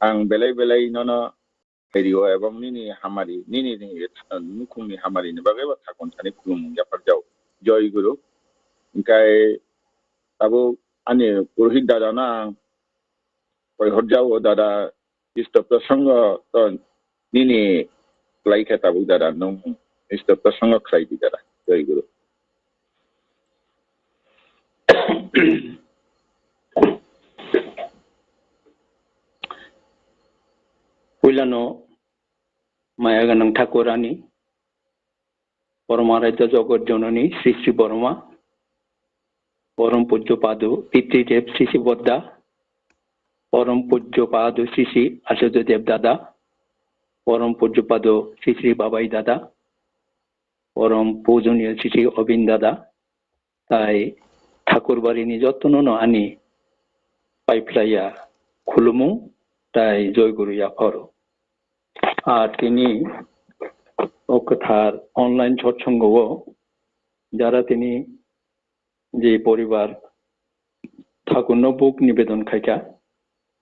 Ang belai belai nono phairi o ebong nini hamari, nini nukhungni hamari ni bagwi bo thakur thani khulumung yaphar jao. Joy Guru. Hingkai tabuk ani purohit dada no ang koi hor jao, dada, Isto Prasongo to nini khlai khe tabuk dada, nwng Isto Prasongo khlai di dada. Joy Guru. Puilano maya gwnang Thakur ani, Poroma Raida Jogot Jononi Sri Sri Boroma, Porom Pujjo Padu Pitri Dev Sri Sri Bodda, Porom Pujjo Padu Sri Sri Acharya Dev Dada, Porom Pujjo Padu Sri Sri Babai Dada, Porom Pujoniyo Sri Sri Obin Dada, tai Thakur barini jotono no ani paiphlaiya khulumung tai Joy Guru yapharo. Ar tini o kwthar online satsongo o jara tini je poribar Thakurno buk nibedon khaikha,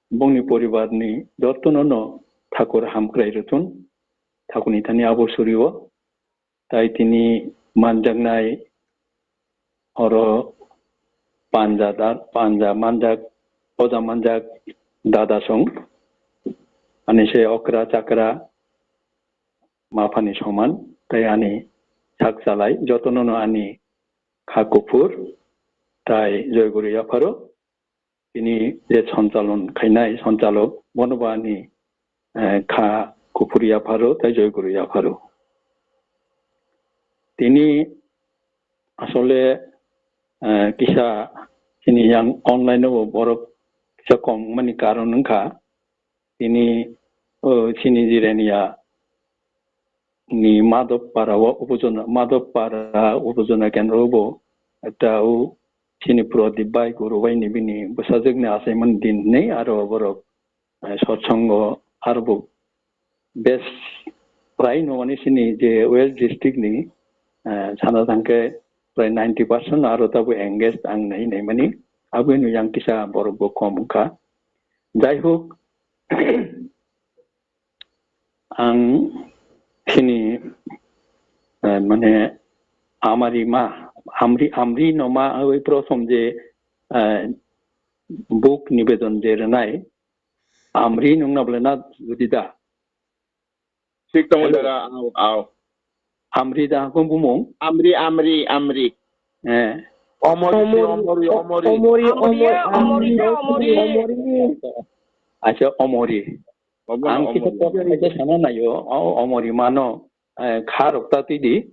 bongni poribarni jotono no Thakur hamkrai rwthun, Thakurni thani abo surio. Tai tini manjaknai oro panja da, panja manjak, oja manjak dada song. Ani se okra chakra maphani soman, tai ani sak chalai jotono no ani kha kuphur, tai Joy Guru yapharo. Tini je sonchalon khainai sonchalok, bono bo ani, eh, kha kuphur yapharo tai Joy Guru yapharo. Tini asole, eh, kisa chini yang online o borok kisa kom mani karon wngkha. Tini, o, chini Jirania ni Madhop Para o upojona, Madhop Para upojona kendro bo ekta o chini Prodip bai Guru bai ni bini bwsajwk ni achaimani din hinwi aro borok, eh, satsongo aro bo bes prai no mani chini je West district ni, eh, sana thangkhe prai ninety percent aro tabo engaged ang nai nai mani aboni yang kisa borok bo kom wngkha. Jai hok, ang chini, eh, mane, amari ma, amri, amri no ma, oi prothom je, eh, buk nibedon je rwnai, amri nung na bole na jodi da. Thik tongo. Hello. Dada, au, au. Amri da ko bumung? Amri, amri, amri. Eh. Omori, omori, omori. Omori, omori, omori, omori. Acha, omori. Obo ang kisa omori. Kok kisa sana nayo, o, omori mano, eh, kha rok ta tidi.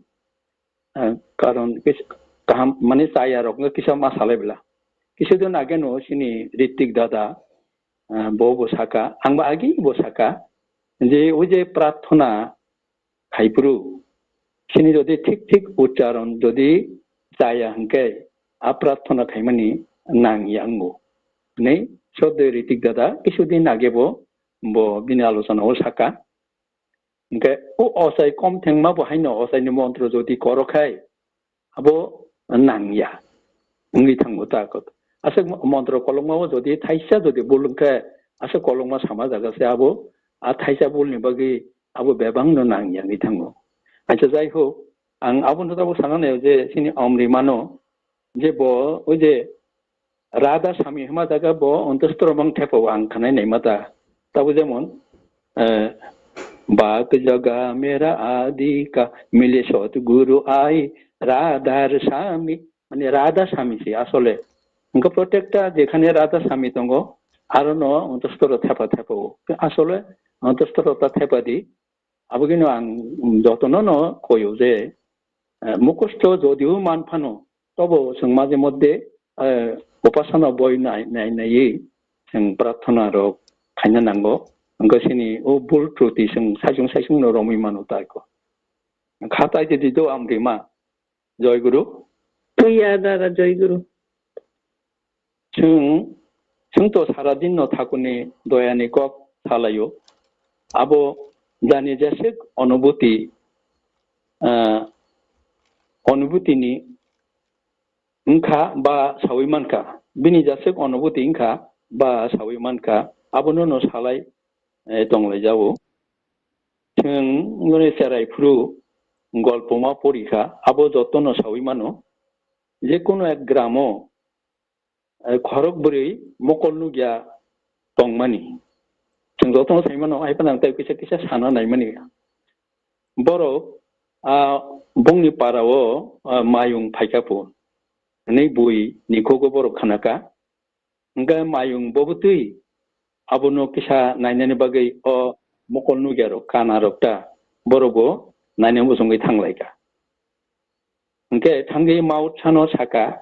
Eh, karon kis-, kaham, mane chaya rok no kisa ma salai bela. Kisa din age no chini Ritik dada, eh, bo bo saka, ang ba agi bo saka, je o je prarthona khaipru, chini jodi thik thik ucharon jodi chaya hwnkhe, a prarthona khaimani nang ya wngo. Hinwi sodde Ritik dada, kisa din age bo, bo bini alochona o saka. Hingke o ochai kom thengma bo haino ochai ni montro jodi koro khai, abo nangya wngwi thango ta kot. Aswk montro kolokma o jodi thaisa jodi bul wngkhe, aswk kolokma sama jaga se abo a thaisa bul ni bagwi abo bebak no nangya wngwi thango. Acha, jai hok, ang abono tabuk sana naio je chini Omri mano, je bo oi je Radha Sami hwnma jaga bo ontostro mang thepa o ang khanai naima ta. Tabo jemon, eh, Bak jaga mera adhika mile Sadguru ai Radhar Sami, mane Radha Sami se asole. Hwnkhe protekta jekhane Radha Sami tongo, arono ontostro thepa thepa o. Asole ontostro ta thepa di, Abogino ang jotono no koyo je, eh, mukhosto jodio man phano, tobo chwng maje moddhe, eh, Upasana boi nai, nai, naiwi chwng prarthana rok khaina nango. Hwnkhe chini o bul truti chwng saichung saichung no romwi mano tai kho. Kha tai di do amrima. Joy Guru. Puya dada Joy Guru. Chwng, chwng to sara din no Thakurni doyani kok salaio. Abo jani jeswk onubhuti, ah, onubhuti ni wngkha ba sawi mankha, bini jaswk onubhuti wngkha ba sawi mankha, abono no salai, eh, tonglaijao. Chwng ngoni cherai phuru golpoma porikha, abo jotono sawi mano, je kono ek gramo, eh, khorok bwrwi mokol nukya tongmani. Chwng jotono sai mano, hai phano ang tei kisa kisa sana naimani. Borok, ah, bongni parao, ah, mayung phaikha pho. Hwnwi bui ni khugo borok khanaka. Hwnkhe mayung bo bwtwi abono kisa nainani bagwi o mokol nukya rok, kana rok ta borok bo naina muchungwi thanglaikha. Hwnkhe thangwi Mautsa no saka,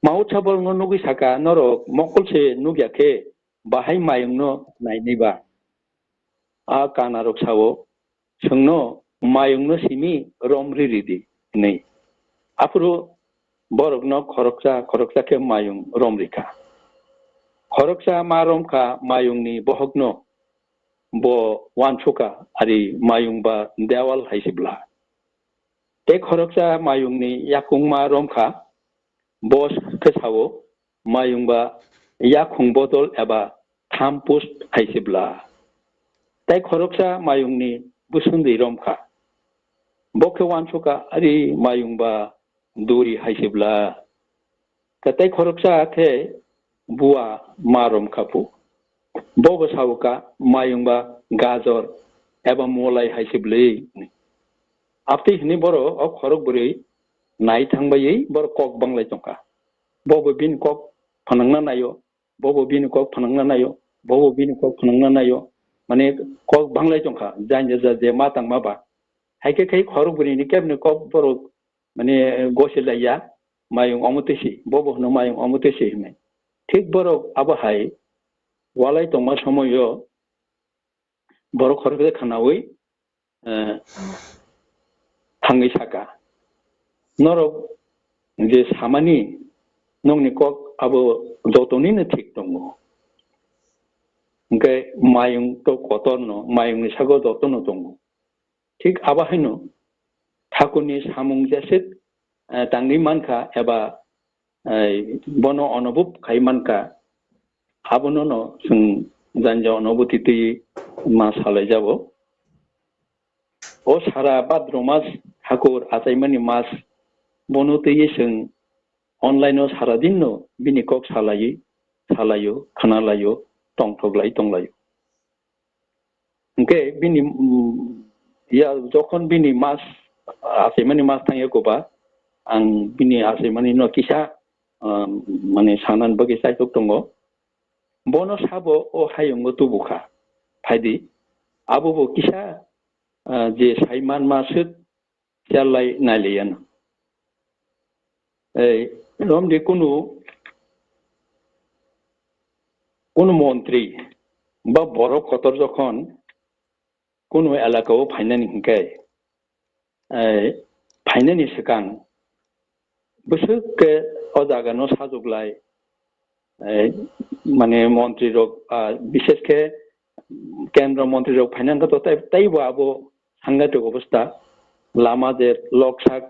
Mautsa borokno nugwi saka, "Norok mokol se nukya khe bahai mayung no nainai ba?" A kana rok sao, "Chwngno mayungno simi rom ri ridi," hwnwi. Aphuru borokno khoroksa khoroksa khe mayung rom rikha. Khoroksa ma romkha mayungni bohokno, bo uansukha, "Ari mayung ba dewal hai se bla." Tei khoroksa mayungni yakungma romkha, bo khe sao, "Mayung ba yakhung bodol eba thampus hai se bla." Tei khoroksa mayungni bwswndwi romkha, bo khe uansukha, "Ari mayung ba duri hai se bla." Ka tei khoroksa khe bua ma romkha phu, bo bo sao ka, "Mayung ba gajor eba molai hai se bla." Aptwi hwnwi borok o khorok bwrwi nai thang baiwi borok kok banglai tongkha. Bo bo bini kok phanangna naio, bo bo bini kok phanangna naio, bo bo bini kok phanangna naio. Mane kok banglai tongkha, janja ja je ma tangma ba. Hai khe khai khorok bwrwini kebni kok borok mane gosi laiya, "Mayung omo twi si," bo bo hwno, "Mayung omo twi si," hwnwi. Thik borok abo hai walai tongma somoio borok khoroksa khanaui, eh, thangwi saka, "Norok je samani, nokni kok abo jotonino thik tongo. Hwnkhe mayung to kotorno, mayungni sago jotono tongo." Thik abo haino Thakurni samung jeswk, eh, tangwi mankha eba, eh, bono onobhup khai mankha, abono no chwng janja onobhuti twi ma salai jabo. O sara Bhadro mas, Thakur achaimani mas, bono twiwi chwng online o sara din no bini kok salaiwi, salaio, khwnalaio, tongthok lai tonglaio. Hwnkhe bini, mm, ya, jokhon bini mas, achaimani mas thangya koba, ang bini achaimani no kisa, ah, mane sanani bagwi chaitok tongo. Bono sabo o hayungo tubukha. Phaidi, abo bo kisa, ah, je saiman ma swk chelai nailaiya no. Ei, romdi kunu, kunu montri ba borok kotor jokhon kunu elaka o phainani hwnkhe, ei, phainani swkang bwswk khe o jaga no sajuklai, eh, mane montri rok, ah, bishesh khe kendro montri rok phaina wngkha to tai, taibo abo sangatik obostha. Lama je loksak,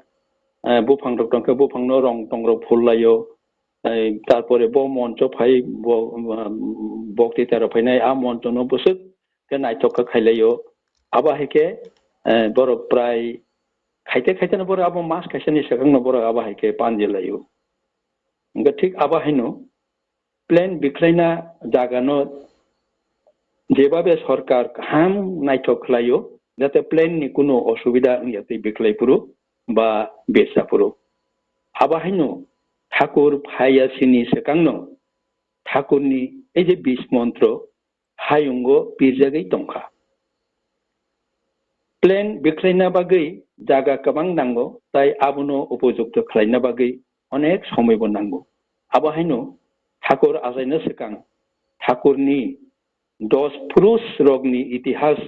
eh, buphang rok tongkhe buphang no rong tong rok phul laio. Eh, tarpore bo moncho phai bo, ah, bokti tero phainai a moncho no bwswk khe naithok khe khailaio. Abo hai khe, eh, borok prai khaite khaite no borok abo mas kaisa ni swkang no borok abo hai khe panjelaio. Hwnkhe thik abo haino plan bikhlaina jagano jebabe sorkar kaham naithok khlaio, jate plan ni kunu osubida wngya twi bikhlai phuru ba besa phuru. Abo haino Thakur phaiya sini swkangno Thakurni ei je bis montro hayungo pirjagwi tongkha. Plan bikhlaina bagwi jaga kwbang nango, tai abono upojukto khlaina bagwi onek somoibo nango. Abo haino Thakur achaina swkang Thakurni dos purush rokni itihas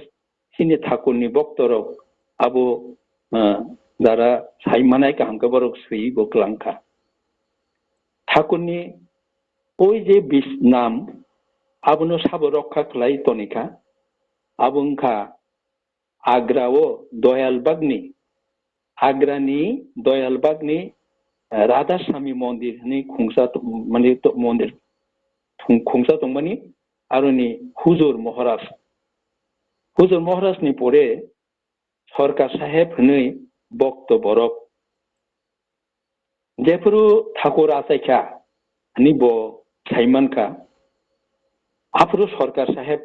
chini Thakurni boktorok abo, ah, jara sai manai kaham khe borok swiwi bo kwlang kha. Thakurni oi je bis nam abono sabo rokha khlai tonikha, abo wngkha Agra o Doyalbagni, Agrani Doyalbagni, eh, Radha Swami Mondir hwnwi khungsa to-, mani to-, mondir thung-, khungsa tongmani aroni Huzur Maharaj. Huzur Maharajni pore Sorkar Saheb hwnwi bokto borok. Jephuru Thakur achaikha hwnwi bo saimankha, aphuru Sorkar Saheb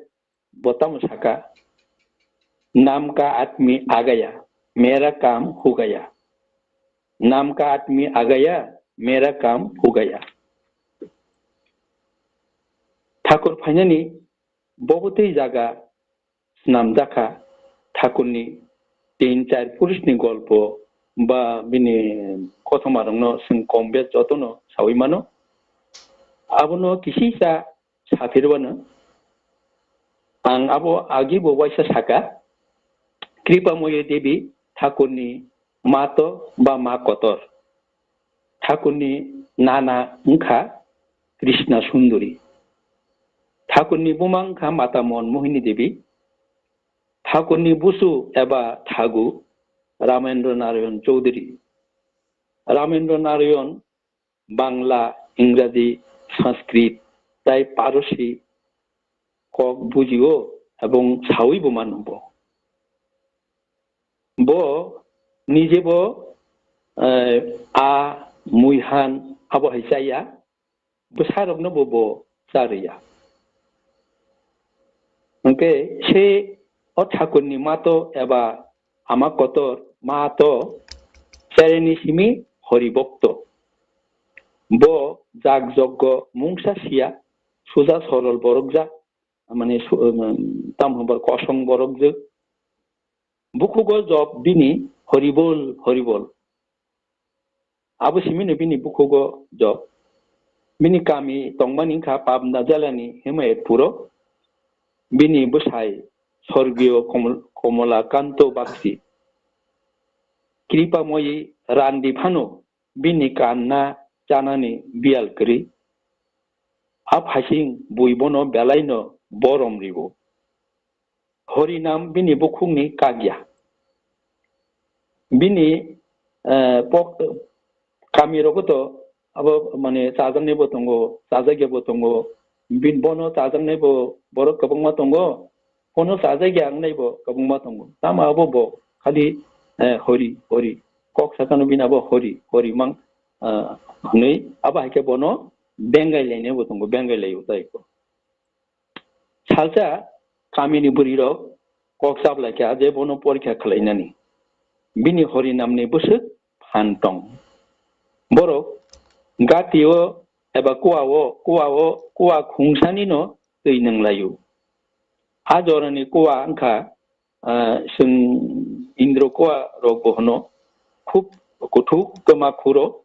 bo tamo saka, "Naam ka aadmi aa gaya, mera kaam ho gaya. Naam ka aadmi aa gaya, mera kaam ho gaya." Thakur phainani bo bwtwi jaga swnamjakha, Thakurni tin char purushni golpo ba bini kothomarokno chwng kom bes jotono saui mano. Abono kisisa saphirwano ang abo agibo waisa saka, Kripamoyi Devi Thakurni mato ba ma kotor. Thakurni nana wngkha Krishna Sundari. Thakurni buma wngkha Mata Mon Mohini Devi. Thakurni busu eba thagu Ramendra Narayan Chowdhury. Ramendra Narayan Bangla, Ingraji, Sanskrit tai Parosi kok bujio ebong saui bo mano bo. Bo nije bo, eh, a muihan abo hai chaya, bwsarokno bo bo charwya. Hwnkhe se o thakurni mato eba ama kotor mato chereni simi Hori Bhokto. Bo jak joggo mungsa siya, suja sorol borok jak, mane su-, um, tam hwnba kosong borok jak. Bukhugo job bini Horibol, Horibol. Abo simino bini bukhugo job. Bini kami tongmani wngkha Pabna jalani Himayatpuro. Bini bwsai Sorgiyo Komol-, Komolakanto Bakshi. Kripamoyi randi phano bini kanna chanani biyal kwrwi. A phaising bui bono belaino borom ribo. Horinam bini bukhukni kagya. Bini, eh, pok-, kami rogo to abo mane chajaknai bo tongo, chajakya bo tongo. Bin bono chajaknai bo borok kwbangma tongo, bono chajakya wngnai bo kwbangma tongo. Tamo abo bo khali, eh, hori, hori. Kok sakano bini abo hori, hori mang, eh, hwnwi abo hai khe bono bengai lainai bo tongo, bengai laio tai ko. Salsa kamini bwrwirok kok chaplaikha je bono porikha khlainani. Bini Horinamni bwswk phan tong. Borok gatio eba kuao, kuao, kua khungsanino twi nwnglaio. A jorani kua wngkha, ah, chwng Indro kua rokbo hwno, khub kuthuk kwma khuro.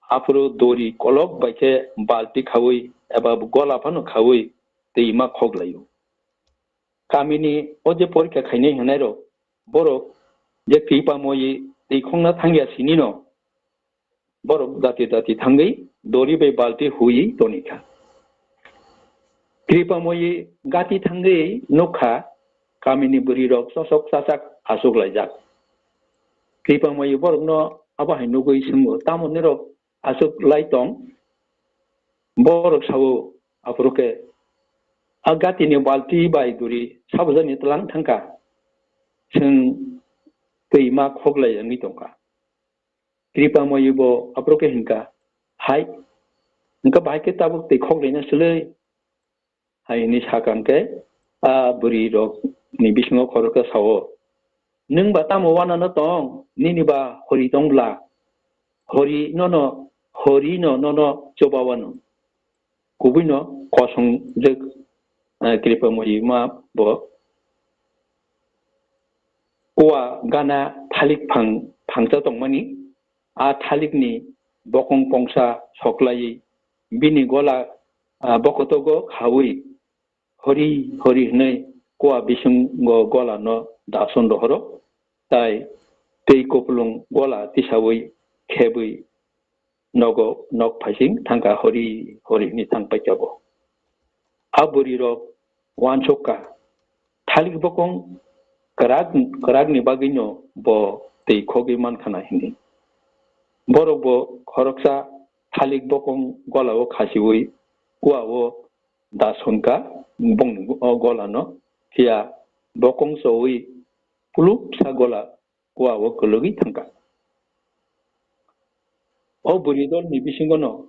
Aphuru dori kolok bai khe balti khaui eba gola phano khaui twi ma khoklaio. Kamini o je porikha khainai hwnai rok, borok je Kripamoyi twi khongna thangya sinino, borok dati dati thangwi dori bai balti hui tonikha. Kripamoyi gati thangwi nukha, kamini bwrwirok chosok chachak achuk laijak. Kripamoyi borokno abo hai nugwi swngo, "Tamo norok achuk lai tong?" Borok sao, "Aphuru khe a gatini balti bai duri sabujani tlang thangkha, chwng twi ma khoklai wngwi tongkha." Kripamoyi bo aphuru khe hinkha, "Hai, hwnkhe bahai khe tabuk twi khoklaina swlwi?" hai hwnwi sakha hwnkhe, a bwrwirokni bisingo khoroksa sao, "Nwng ba tamo uanano tong? Nini ba hori tong bla? Hori nono, hori no nono choba uano." Kubuino kosong jwk, eh, Kripamoyi ma bo kua gana thalik phang, phangsa tongmani, a thalikni bokong kongsa soklaiwi bini gola, ah, bokotogo khaui hori hori hwnwi kua bisingo golano dason rohoro, tai twi kupulung gola tisaui khebwi nogo nok phaising thangkha hori hori hwnwi thang paikha bo. A bwrwirok uansukha, thalik bokong kwrak, kwrakni bagwino bo twi khogwi mankhana hwnwi. Borok bo khoroksa thalik bokong golao khasiui kuao da sonka bongni o golano, phiya bokong choui pulupsa gola kuao kwlwgwi thangka. O bwrwi dolni bisingono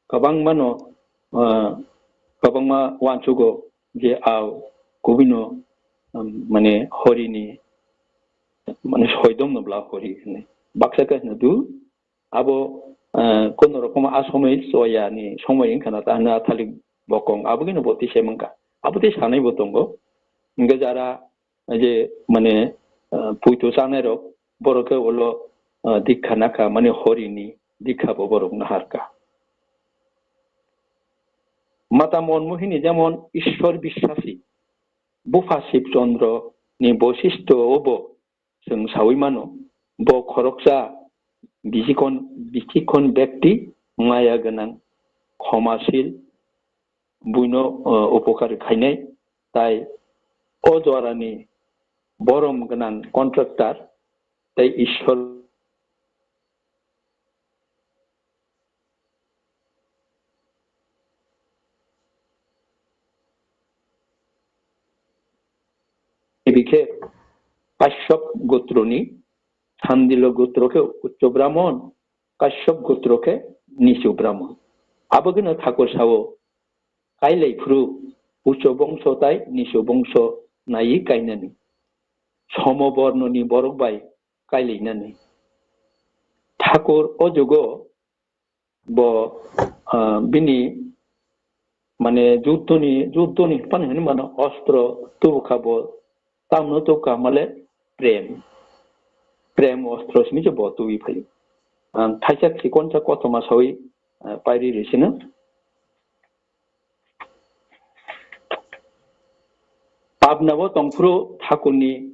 kwbangmano, ah, kwbangma uansugo je a kubino, um, mane horini, mane soidomno bla hori hwnwi. Baksa khe hwno du, abo, ah, kono rokom a somoi choyani somoi wngkha na ta hwnwi a thalik bokong abo gino bo tise mankha. Abo tei sanaibo tongo. Hingke jara je mane, ah, puito chanairok borok khe ulo, ah, dikha nakha, mane horini dikha bo borok naharkha. Mata Monmohini jemon Ishwar biswasi, bupha Shib Chandra ni boisisto obo chwng saui mano, bo khoroksa bichikon, bichikon bekti, maya gwnang, khomasil, buino, uh, upokar khainai, tai o jorani borom gwnang contractor tei Ishwar Ebi khe Kashyap gotroni, Sandilo gotro khe Uccho Brahmon, Kashyap gotro khe Nicho Brahmon. Abo geno Thakur sao, kailai phuru Uccho bongso tai Nicho bongso naiwi kainani. Somo bornoni borok bai kailainani. Thakur o jugo bo, ah, bini mane juddhoni, juddhoni pani hwnwi mano ostro tubukha bo, tamno tubukha male prem. Prem ostro simi je bo tubi phaio. Ang thaisa chikonsa kothoma sawi, ah, pairi risino. Pabna bo tongphuru Thakurni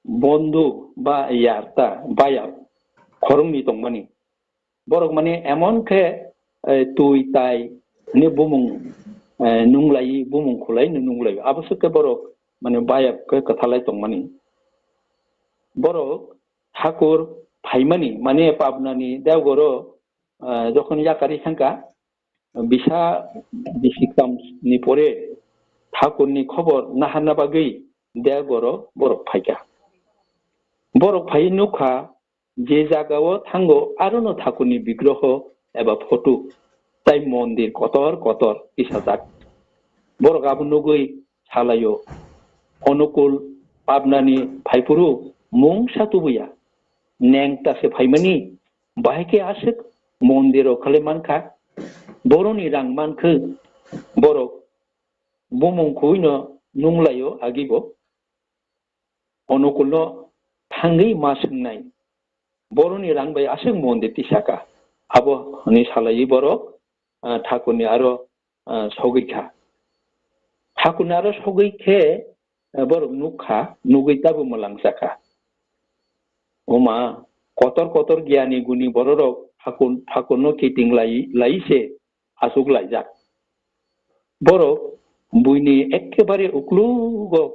bondhu ba yarta, bayap khoroknwi tongmani. Borok mane emon khe, eh, twi tai hwnwi bumung, eh, nunglai, bumung khulai nunglai. Abo swk khe borok mane bayap khe kwthalai tongmani. Borok Thakur phaimani, mane Pabnani debgoro, eh, jokhon yakari thangkha, bisa bisi kamni pore Thakurni khobor naharna bagwi debgoro borok phaikha. Borok phai nukha, je jagao thango arono Thakurni bigroho eba photo tai mondir kotor kotor tisajak. Borok abo nugwi salaio, Onukul Pabnani phaiphuru mungsa tubuya, neng ta se phaimani, bahai khe aswk mondir o khlai mankha, boroni rang mankhe borok bumung khuino nunglaio agibo. Onukulno thangwi ma swngnai, boroni rang bai aswk mondir tisaka. Abo hwnwi salaiwi borok, ah, Thakurni aro, ah, sogwi kha. Thakurni aro sogwi khe, ah, borok nuk kha, nugwi tabuk mwlang cha kha. Oma, kotor kotor giyani guni bororok Thakur, Thakurno kiting lai, lai se achuk laijak. Borok buini ekkebare uklugo,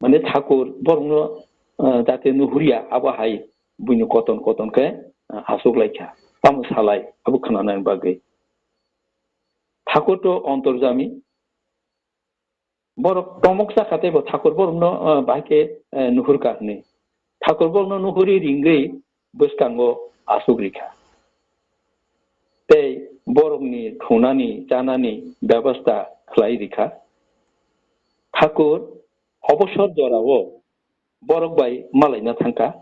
mane Thakur borokno, ah, jate nuhurya, abo hai buini koton koton khe, ah, achuk laikha. Tamo salai abo khwnanani bagwi. Thakur to ontorjami. Borok tomok cha kha tei bo Thakur borokno, ah, bahai khe, eh, nuhur kha hwnwi. Thakur borokno nuhuri ringwi bwskango achuk rikha. Tei borokni thunani chanani bebostha khlai rikha. Thakur obosor jorao borok bai malaina thangkha.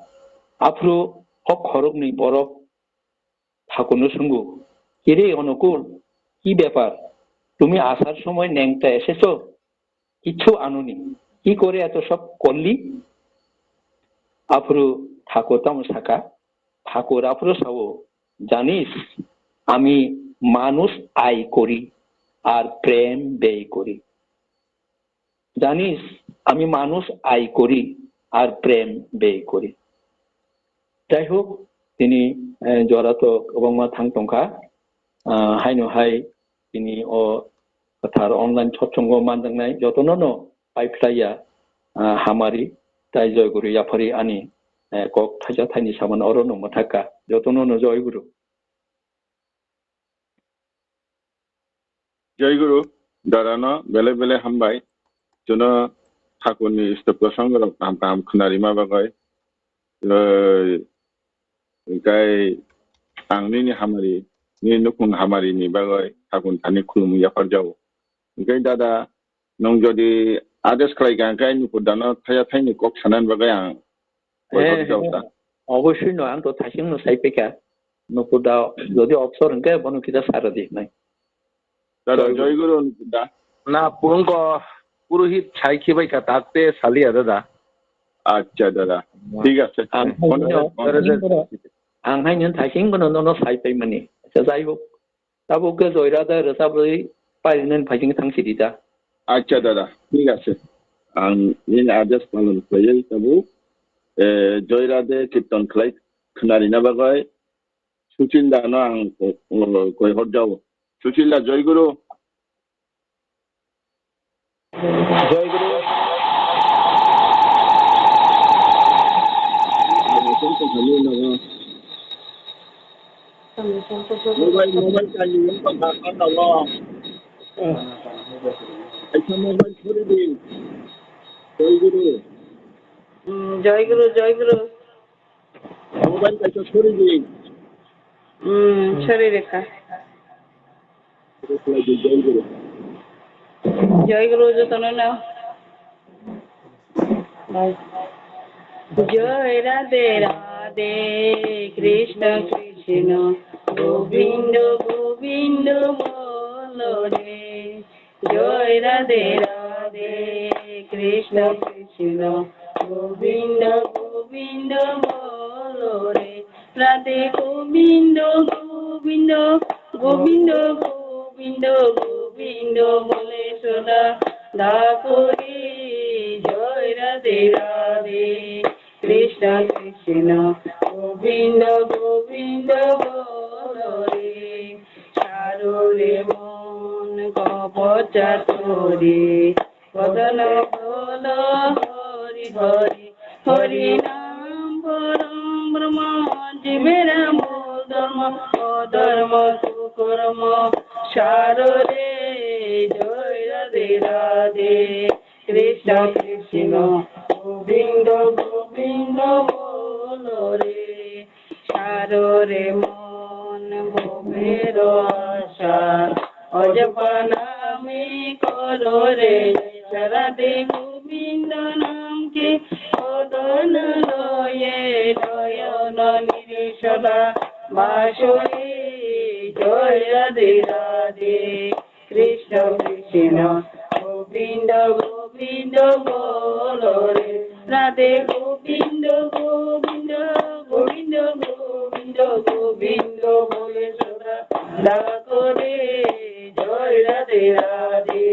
Aphuru o khoroknwi borok Thakurno swngo, "Kire Onukul, ki bepar? Tumi asaar somoy nengta esecho? Kichu anoni, ki kore eto sob korli?" Aphuru Thakur tamo saka, Thakur aphuru sao, "Janis, ami মানুষ আয় করি আর প্রেম ব্যয় করি। জানিস, আমি মানুষ আয় করি আর প্রেম ব্যয় করি। Jai hok, tini, eh, jora to kwbangma thang tongkha. Ah, haino hai tini o kwthar online satsongo manjaknai jotono no paiphlaiya, ah, hamari tai joy guru yaphari ani, eh, kok thaisa thaini samano oro no mwthakha jotono no joy guru. Joy Guru, darano belai belai hambai. Chwngno thakurni stop kosongrok kaham kaham khwnarima bagwi. Tei, hwnkhe ang nini hamari, nini nukhung hamarini bagwi thakur thani khulumwi yapharjago. Hwnkhe dada, nwng jodi ades khlaikha, hwnkhe nukudano thaya thaini kok sanani bagwi ang koi Eh, horjao eh, ta. Obosoi no, ang to thaising no sai paikha. Nukudao, jodi obsor hwnkhe bono kisa sa rwdi hinwi. Dada, Joy Guru. Joy Guru nukuda. Na, purungko purohit sai khibaikha, takte saliya dada. Acha dada. Thik ase. Ang Kono haino, kono. Ang haino thaising bono nono sai paimani. Acha, jai hok. Tabuk khe Joy Radhe rwchabwi parinani phaising thang sidi ta. Acha dada, thik ase. Ang nini ades palon khlaiwi tabuk, eh, Joy Radhe kirton khlai khwnarina bagwi Suchil dano ang ko-, ko-, koi horjao. Suchil da, Joy Guru. Joy Guru. Mobile, mobile kani yung pagkakatawa. Aisa mobile chhori din. Joy Guru. Hmm, Joy Guru, Joy Guru. Mobile kaisa sori di. Hmm, sori rekha. Joy Guru jotono no. Joy Radhe Radhe, Krishna Krishna, Govinda Govinda bolo re. Joy Radhe Radhe, Krishna Krishna, Govinda Govinda bolo re. Radhe Govinda Govinda, Govinda Govinda, Govinda bole sada dako re. Joy Radhe Radhe, Krishna Krishna, Govinda Govinda bolo re. Saro re mon ko pocha tori, kodana bolo Hari Hari. Hari nam param Brahma, jibera mol dharma, odharma kukarma. Saro re, Joy Radhe Radhe, Krishna Krishna, Govinda Govinda bolo re. Saro re mon bhobero asha, ajapana ami koro re. Radhe Govinda nam ki odon loye, noyon niri sada basuri. Joy Radhe Radhe, Krishna Krishna, Govinda Govinda bolo re. Radhe Govinda Govinda, Govinda Govinda, Govinda bole sada dako re. Joy Radhe Radhe,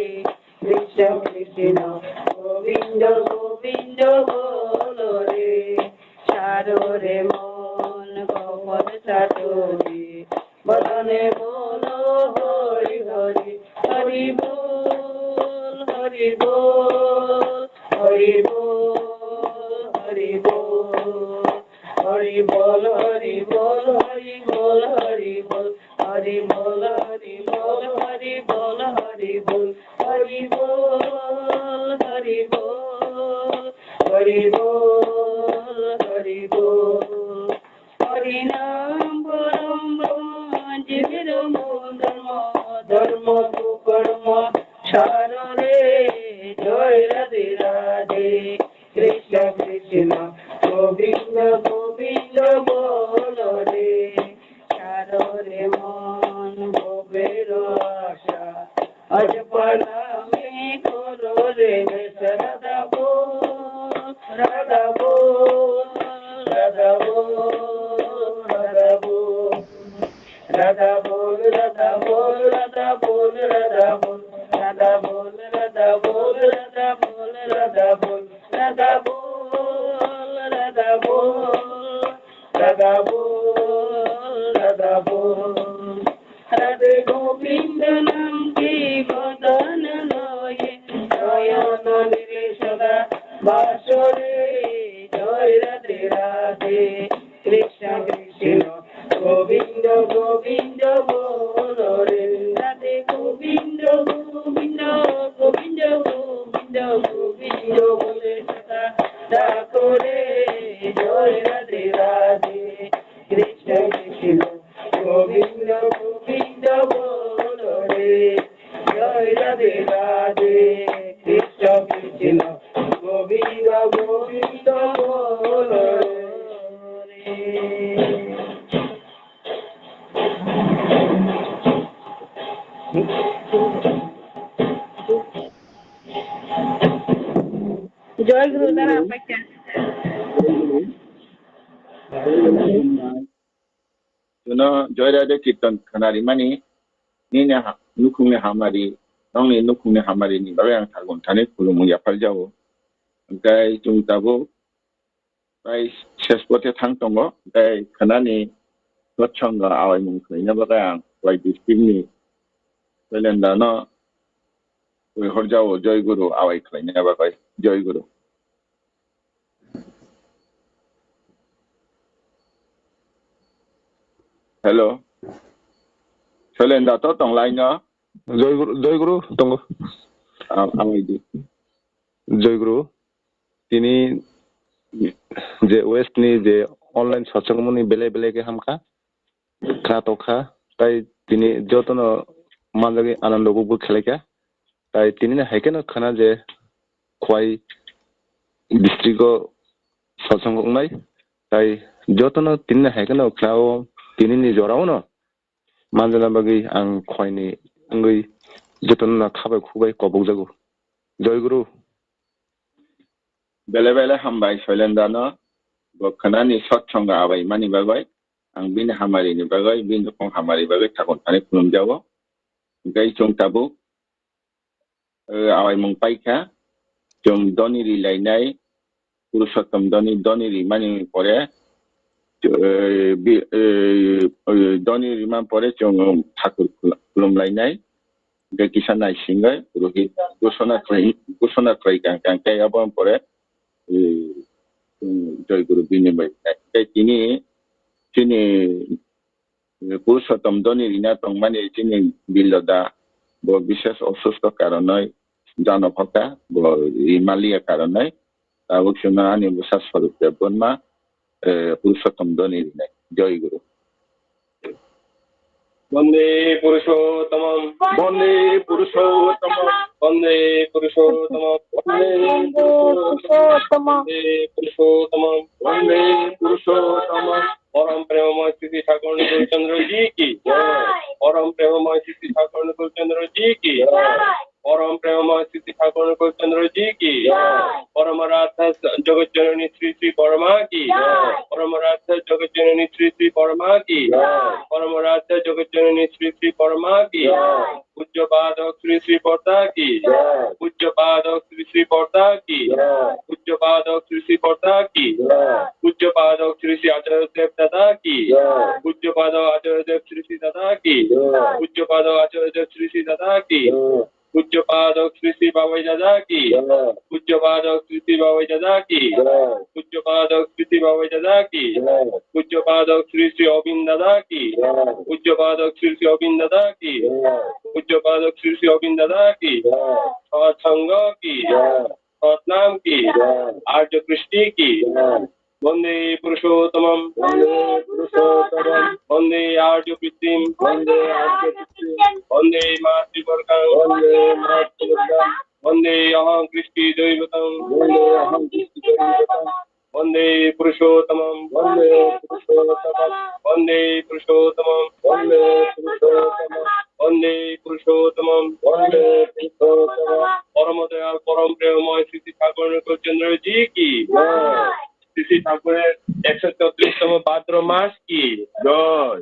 Krishna Krishna, Govinda Govinda bolo re. Saro re mon ko pocha tori, Bodhane bolo Hari Hari, Hari bol, Hari bol, Hari bol, Hari bol, Hari bol, Hari bol, Hari bol, Hari bol, Hari bol, Hari bol, Hari bol, Hari bol, Hari bol, Hari bol, Hari bol, Hari bol. Hari nam param Brahma, jibera mol dharma, dharma kukarma. Saro re, Joy Radhe Radhe, Krishna Krishna, Govinda Govinda bolo re. Saro re mon bhobero asha, ajapana ami koro re. Radha bol, Radha bol, Radha bol, Radha bol. Radha bol, Radha Radha bol, Radha bol, Radha bol, Radha bol, Radha bol. Radhe Govinda nam ki madan loye, noyana nile sada basore, Joy Radhe Radhe. Krishna Krishna Govinda Govinda bolo re, Radhe Govinda Govinda Govinda Govinda Govinda bole sada dakho re, Joy Radhe Radhe. Krishna Krishna Govinda Govinda bolo re, Joy Radhe Radhe. Krishna Krishna Govinda Govinda bolo re. Joy Guru dara paikha. Jono Joy Radhe Kirtan khwnarimani nini ha-, nukhungni hamari, nongni nukhungni hamari ni bagwi ang sagon thani khulumung yapharjao. Hwnkhe chwng tabuk tai ses pote thang tongo, tai khwnani sotsongo awaimung khlaina bagwi ang Khwlai district ni Belenda no horjao Joy Guru awai khlaina bagwi Joy Guru. Hello. Soilenda to tong line no? Joy Guru, Joy Guru tongo. Ah, ang idi. Joy Guru. Tini je West ni je online sochomoni bele bele ke hamkha. Khna tokha. Tai tini jotono manjagwi anando bubu khelaikha. Tai tini hai kheno khna je Khwai district o sochong wngnai. Tai jotono tini hai kheno khna o tini ni jora o no manjana bagwi ang Khwai ni wngwi jotono no khabai khubai kobokjago. Joy Guru. Bele bele hambai Soilendano bo khwnani sotsongo abai mani bagwi ang bini hamari ni bagwi bini nukhung hamari bagwi sagon thani khulumjago. Hwnkhe chwng tabuk eh, awaimung paikha. Chwng doni rilainai, Purushottom doni, doni rimani pore, eh, bi-, eh, eh, doni rimani pore chwng thakur khul-, khulumlainai. Hwnkhe kisa naisingwi purohit gosona khlai, gosona khlai kang kang tei aboni pore, eh, chwng Joy Guru bini bai. Tei tini chini Purushottom doni rina tongmani chini Billo da bo bishes osusto karonoi jano phoka, bo rimaliya karonoi. Tabuk chwngno ani bwsa Swarup Debbarma, eh, Purushottom doni rinai. Joy Guru. Bande Purushottamam. Bande Purushottamam. Bande Purushottamam. Bande Purushottamam. Bande Purushottamam. Bande Purushottamam. পরম প্রেমময় শ্রী শ্রী ঠাকুর অনুকূল চন্দ্র জি কি জয়। পরম প্রেমময় শ্রী শ্রী ঠাকুর অনুকূল চন্দ্র জি কি জয়। পরম প্রেমময় শ্রী শ্রী ঠাকুর অনুকূল চন্দ্র জি কি জয়। পরম রাধা জগৎ জননী শ্রী শ্রী পরমা কি জয়। পরম রাধা জগৎ জননী শ্রী শ্রী পরমা কি জয়। পরম রাধা জগৎ জননী শ্রী শ্রী পরমা কি জয়। পূজ্যপাদ শ্রী শ্রী পর্দা কি জয়। পূজ্যপাদ শ্রী শ্রী পর্দা কি জয়। পূজ্যপাদ শ্রী শ্রী পর্দা কি জয়। পূজ্যপাদ শ্রী শ্রী আচার্য দেব দাদা কি জয়। পূজ্যপাদ আচার্য দেব শ্রী শ্রী দাদা কি জয়। পূজ্যপাদ আচার্য দেব শ্রী শ্রী দাদা কি জয়। পূজ্যপাদ শ্রী শ্রী বাবাই দাদা কি জয়। পূজ্যপাদ শ্রী শ্রী বাবাই দাদা কি জয়। পূজ্যপাদ শ্রী শ্রী বাবাই দাদা কি জয়। পূজ্যপাদ শ্রী শ্রী অবিন দাদা কি জয়। পূজ্যপাদ শ্রী শ্রী অবিন দাদা কি জয়। পূজ্যপাদ শ্রী শ্রী অবিন দাদা কি জয়। সৎসঙ্গ কি জয়। সৎনাম কি জয়। আর্য কৃষ্টি কি জয়। বন্দে পুরুষোত্তমম। বন্দে পুরুষোত্তমম। বন্দে আর্য কৃষ্টিম। বন্দে আর্য কৃষ্টিম। বন্দে মাতৃবর্গাং। বন্দে মাতৃবর্গাং। বন্দে অহং কৃষ্টি দৈবতম। বন্দে অহং কৃষ্টি দৈবতম। বন্দে পুরুষোত্তমম। বন্দে পুরুষোত্তমম। বন্দে পুরুষোত্তমম। বন্দে পুরুষোত্তমম। বন্দে পুরুষোত্তমম। বন্দে পুরুষোত্তমম। পরম দয়াল, পরম প্রেমময় শ্রী শ্রী ঠাকুর অনুকূল চন্দ্র জি কি জয়। শ্রী শ্রী ঠাকুরের একশো চৌত্রিশতম ভাদ্র মাস কি জয়।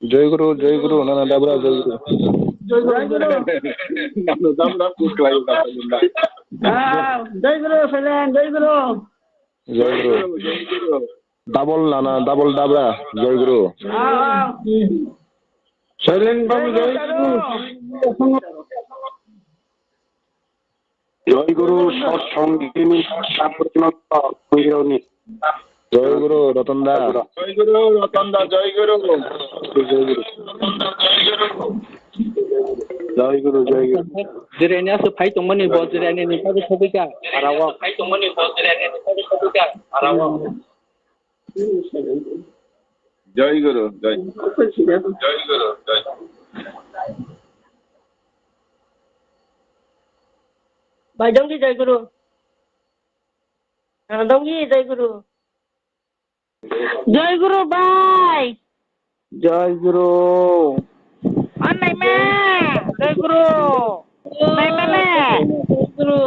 Joy Guru, Joy Guru, nana dabra Joy Guru. Joy Guru. Nana dabra kuk lai udah. Ah, Joy Guru, Selen, Joy Guru. Joy Guru. Double nana, double dabra, Joy Guru. Ah, ah. Silent Babu, Joy Guru. Joy Guru, sat songini, sat songini. Joy Guru, Ratan da. Joy Guru, Ratan da, Joy Guru. Joy Guru. Joy Guru, Joy Guru. Jireni asu phai tongmani bo, jireni ni pago thobika. Arawa. Phai tongmani bo, jireni ni pago thobika. Arawa. Joy Guru, Joy Guru. Joy Guru, Joy Guru. Bai dongki Joy Guru. Ah, dongki Joy Guru. Joy Guru bai. Joy Guru. Anai ma. Joy Guru. Nai ma ma. Joy Guru.